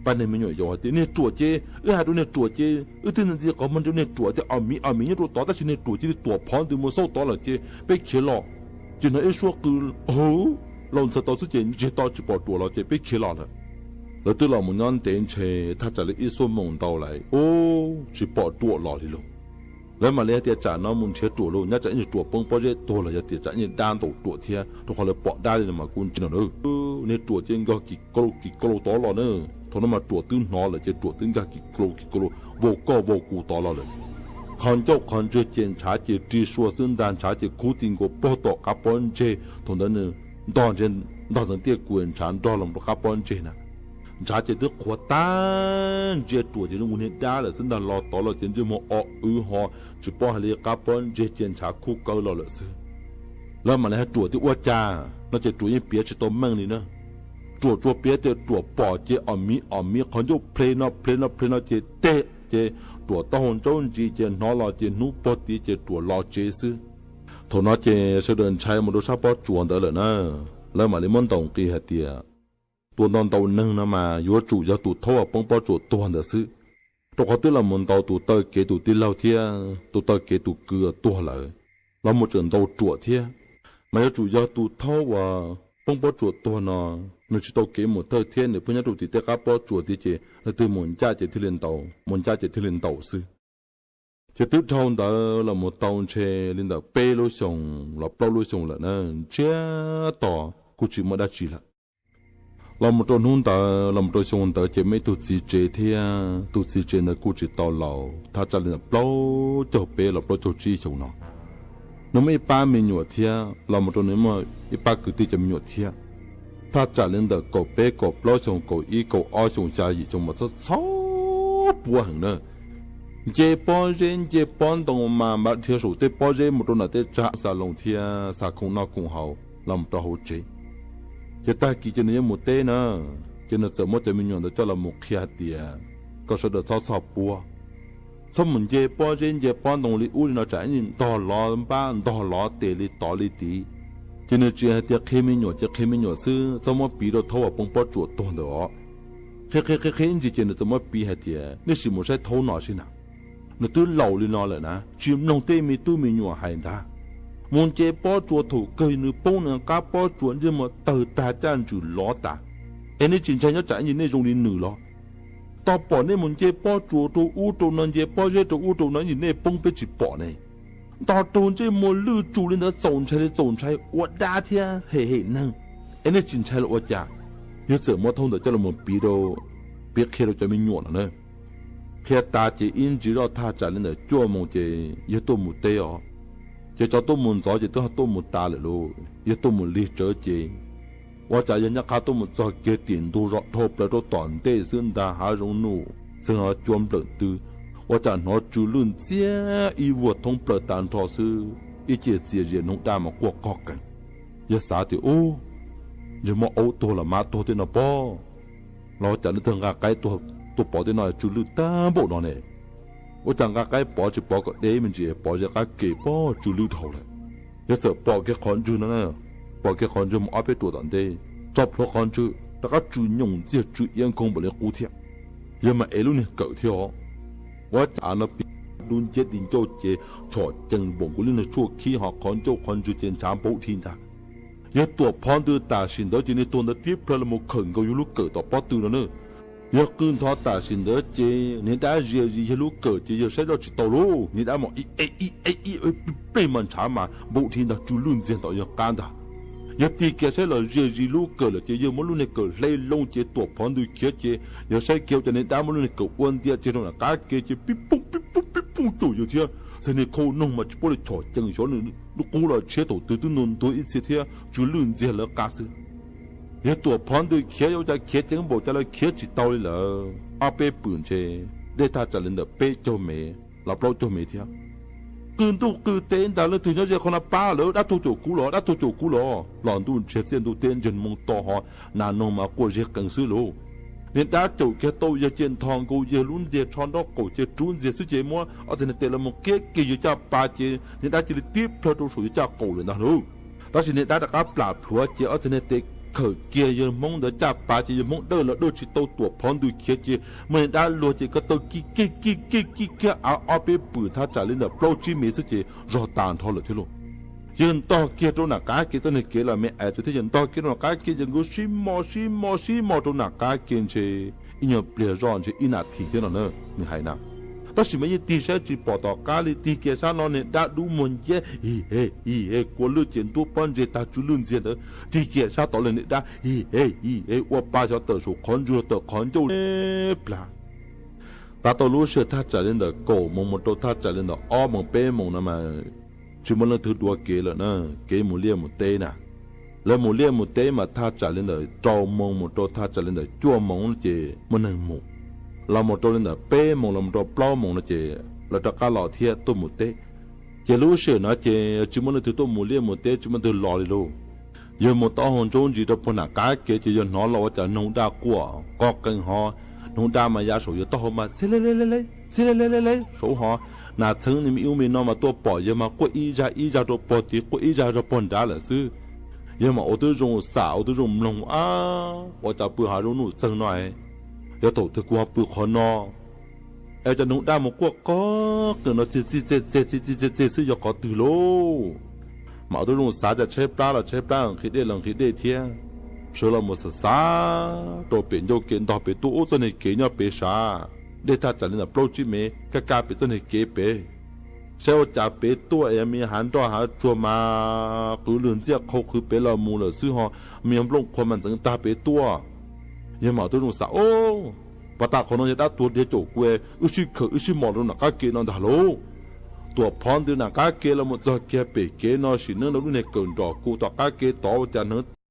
Pab niag me nyuam yaus hais tias niag ruam ces wb hais rau niag ruam ces wb twb ntxi qhov muag rau niag ruam tias ob miv ob miv nyob rau tod tab sis niag ruam cia li tuam phov ntws mus xauj tod lawm ces peb khiav los. Ces hnov ib suab qw, Hauv, laus ntxhawv tod xwb ces ntsiag to tsis pom ruam los ces peb khiav los lawm. Lawv twb los mus nyob ntev ntshe thaj tsam li ib xuab moos ntau lawm, ub, tsis pom ruam los li lauj. Lawv mam li hais tias tsam no mus nrhiav ruam lauj, nyob tsam ib niag ruam poob pob zeb tuag los yog tias tsam ib niag dab ntaus ruam thiab, rau qhov lawv pom dab li no mas kuj ntsia no na. Niag ruam ces nkag kis kau kis kau tod los na. Thaum no mas ruam twb hnov lawm ces ruam twb nkag kis kau kis kau vau koj vau kuv tod los lawm. Qhov ncauj qhov ntswg ces ntshav ces ri sua xwb ntag, ntshav ces khub ti nkaus pog tom qab pob ntseg. Thaum ntawd nws ntog ntshe ntog ntxeev tiaj kuv ntshav nrog los rau qab pob ntseg na. Ntshav ces twb qhuav tag, ntsia ruam ces zoo nkaus niag dab lawm xwb ntag, los tod los ces ntsej muag o wv ho tsis paub hais li, qab pob ntseg ces ntshav khub kawg los lawm xwb. Lawv mam li hais ruam tias ua cas no ces ruam yeej piav tsis tau meej li na. Ruam tsuas piav tias ruam pom ces o miv o miv qhov ncauj ple no ple no ple no ces teg ces ruam taub hau ntsaub ntsis ces hnov los ces hnub pog tid ces ruam los tsev xwb. Thaum no ces sawv daws ntshai mus rau sab pob tsuas ntawd lawm na, lawv mam li muab ntaus nqi hais tias tus ntau ntau neeg no mas yuav tsum yog tus thaub uas poob pob tsuas tuag ntawd xwb, rau qhov twb los mus ntaus tus taw kev tus tij laug thiab tus taw kev tus kwv tuag lawm, los mus tseem ntaus ruam thiab. Mas yuav tsum yog tus thaub uas poob pob tsuas tuag no, nws tsis tau kev mus thawj thiab nws pheej nyob rau tim tej qab pob tsuas tiag ces leej twg mus ncaj ces thiaj li ntaus, mus ncaj ces thiaj li ntaus xwb. Ces twb dhau ntawd los mus tau ntshe li ntawm peb lub xyoo los plaub lub xyoo lawm na, ntsiag to kuj tsis muaj dab tsi lawm. Los mus rau hnub ntawd los mus rau xyoo ntawd ces muaj ib tug txiv tsev thiab tus txiv tsev ntawd kuj tsis tau laus, thaj tsam li ntawm plaub caug peb los plaub caug tsib xyoo no. Nws muaj ib pab me nyuam thiab los mus rau nws muaj ib pab kwv tij cov me nyuam thiab. Thaj tsam li ntawm kaum peb kaum plaub xyoo kaum ib kaum ob xyoo xya yim xyoo mas txhob txhob puab heev na. Nce pob zeb nce pob ntoo mas npaj dhia saum tej pob zeb mus rau nram tej tsag xa loo thiab xa khoom noj khoom haus los mus rau hauv tsev. Ces tag kis ces nws yuav mus teb na, ces nws txawm muab cov me nyuam ntawd coj los mus qhia hais tias kom sawv daws txhob txhob puab, txhob mus nce pob zeb nce pob ntoo li ub li no tsam ib ntog lov npab ntog lov tes li tod li tid. Ces nws tsis hais tias qhia me nyuam ces qhia me nyuam xwb, txhob muab piv rau thaub uas poob pob tsuas tuag ntawd os. Qhia qhia qhia qhia ib ntsis ces nws txawm muab piv hais tias nej sim mus saib thaub no seb na, nws twb laus li no lawm na tsis mloog tej me tub me nyuam hais ntag. Mus nce pob tsuas thaum kawg nws poob nws qab pob tsuas ntsej muag tawg tag caj ntswg lov tas, es nej tsis ntshai nyob tsam ib ntsis nej zoo li nws los? Tos pom nej mus nce pob tsuas rau ub rau no nce pob zeb rau ub rau no ib ntsis nej poob peb tsis pom ne. Ntog raug ntsej muag lwj tsus li ntawd txaus ntshai li txaus ntshai ua dab thiab hem hem neeg, es nej tsis ntshai los ua cas? Yawg txawm muab thaub ntawd coj los piv rau, piv qhia rau cov me nyuam no na. Qhia tas ces ib ntsis zoj thaj tsam li ntawm cuaj moos ces yawg tuaj mus teb os. Ces tso tuaj mus ntxov ces twb ho tuaj mus tas lawm lauj, yawg tuaj mus lig tsawv ces ua cas yawg nyob qab tuaj mus txog kiag tim ntug zos dhau plaws rau tom ntej xwb ntag hav zoov nuj txeeg cua nplawm tw, ua cas hnov tsw lwj ntxiag ib vuag thoob plaws tas nrho xwb, ib ce txias zias noog daj mas quaj qog qees. Yawg xav tias ub, ntshe muaj aub tuag los mab tuag tej no pob, los ua cas leej twg nqa qaib tuaj pov tej no tsw lwj tag npaum no ne? Ua cas nqa qaib pov tsis pov kom deb me ntsis pov ze qab ke pob tsw lwj dhau lawm. Yawg txawm pom kiag qhov ntswg no, pom kiag qhov ntswg mus ob peb ruam tom ntej, tso plhuav qhov ntswg rov qab tsw nyoos ntxiag tsw iab nkoog npaum li qub thiab. Yawg mam ev lub niag kawm thiab os. Ua cas no pib dub nciab di ncauj ces tshom cees npaum nkaus li niag tshuaj khib ho qhov ncauj qhov ntswg ces ntshav npaum dhi ntag. Yawg tuam phov ntws tam sim ntawd ces niag tuag ntawd tib plhaw los mus khawm nkaus yawg lub kawm tom pob tw no na. Yawg qw ntho tam sim ntawd ces niag dab zias zis yawg lub kawm ces yawg saib zoj tsis tau lauj, niag dab mas ib ib ib ib plig mas ntshav mas npaum dhi ntag tsw lwj ntxiag ntawm yawg qab ntag. Yawg tig kiag saib los zias zis lub kawm lawm ces yawg muab lub niag kawm hle loo ces tuam phov ntws khiav ces yawg saib kiag ua cas niag dab muab lub niag kawm ua ntia tseg rau nram qab ke ces pib pooj pib pooj pib pooj caum yawg thiab. Txawm niag khau noog mas tsis paub li tshom cees xyov nws lub qub los tshiab thaum twg twb ntuag ntuag ib txhia thiab tsw lwj ntxiag lawv qab xwb. Yawg tuam phov ntws khiav ua cas khiav ceev npaum cas los khiav tsis tau li lawm, ob peb pwm ntshe dej thaj tsam li ntawm peb caug mev los plaub caug mev thiab. Qw ntuj qw teb ntag, leej twg nyob ze qhov no pab lawm, dab tuag caum kuv los, dab tuag caum kuv los. Los ntuj ntsiag txiaj ntuj teb ntseg moo to ho nas noog mas quaj zeg qees xwb lauj. Niag dab caum kiag tau yawg ces nthos nkaus yawg lub ntiag tsho nraub qaum ces rub ntxiag xwb ces muab ob txhais niag tes los mus qiab kiag yawg caj pas ces niag dab cia li tib plhaw rau saum yawg caj qaum lawm ntag lauj. Tab sis niag dab rov qab plam plhuav ces ob txhais niag tes khawm kiag yawg hmoob ntawd caj pas ces yawg hmoob dawj los dawj tsis tau, tuam phov ntws khiav ces muaj niag dab luag ces ko taw kij kiag kij kiag kij kiag av ob peb pwm thaj tsam li ntawm plaub tsib mev xwb ces zog tas nrho lawm thiab lauj. Yawg ntog kiag rau nram qab ke, txoj niag kev los me ais tsuas thiab, yawg ntog kiag rau nram qab ke, yawg nkaus sib mos sib mos sib mos rau nram qab ke ntshe ib nyuag pliag zoj ntshe ib nas this thiab no na, nws hais na. Tab sis mas yeej tig saib tsis pom tom qab li, tig kiag sab no niag dab dub muag nciab hi he hi he kua lwj ces ntuab pob ntseg tag tsw lwj ntxiag ntawd, tig kiag sab tod los niag dab hi he hi he ua pa xyov tawm saum qhov ntswg los tawm qhov ncauj plag. Tav tau lub sij hawm thaj tsam li ntawm kaum moos mus rau thaj tsam li ntawm ob moos peb moos no mas tsis muaj leej twg dua kev lawm na, kev mus liaj mus teb na. Lawv mus liaj mus teb mas thaj tsam li ntawm rau moos mus rau thaj tsam li ntawm cuaj moos ces muaj neeg mus. Los mus rau li ntawm peb moos los mus rau plaub moos no ces lawv rov qab los thiab tuaj mus teb. Ces lub sij hawm no ces tsis muaj leej twg tuaj mus liaj mus teb, tsis muaj leej twg los li lauj. Yawg mus taub hau ntsob ntsis rau puag nram qab kev ces yawg hnov los ua cas noog daj quaj qoj qees hov, noog daj mas ya saum yawg taub hau mas txhia le le le le, txhia le le le le saud hov. Nas txheeb ni me ub me no mas tuaj pom yawg mas quaj ib zaj ib zaj rau puag tid, quaj ib zaj rau puag nrad lawm xwb. Yawg mam ua tib zoo xam, ua tib zoo mloog, ab, ua cas pw hav zoov nuj txeeg no yog thaum twg kuv ho pw qhov no es cov noog daj mus quaj qoj qees no txij txij txej txej, txij txij txej txej xwb yog qhov twg lauj? Mam ua tib zoo xav, cas tshaib plab los tshaib plab, nqhis dej los nqhis dej thiab. Sawv los mus xav xav rau pem ncauj kev ntog pem tuaj ub, txoj niag kev nyob pem sav, dej thaj tsam li ntawm plaub tsib mev, kaj kaj pem txoj niag kev pem. Saib ua cas pem tuaj es me hav nroj hav tsuag mas qhwv lwg ntxiaj qhau qhwv pem los mus lawm xwb ho, me nplooj qhuav mas ntxeev tag pem tuaj. Yawg mam ua tib zoo xav, ob, pas tas qhov no yog dab tuag diav caum kuv, wb sib khaws wb sib mos rau nram qab kev no ntag lauj. Tuam phov ntws nram qab kev los mus txog kiag pem kev no sim neeb rau lub niag kawm nrom kuv tom qab kev tod ua cas hneev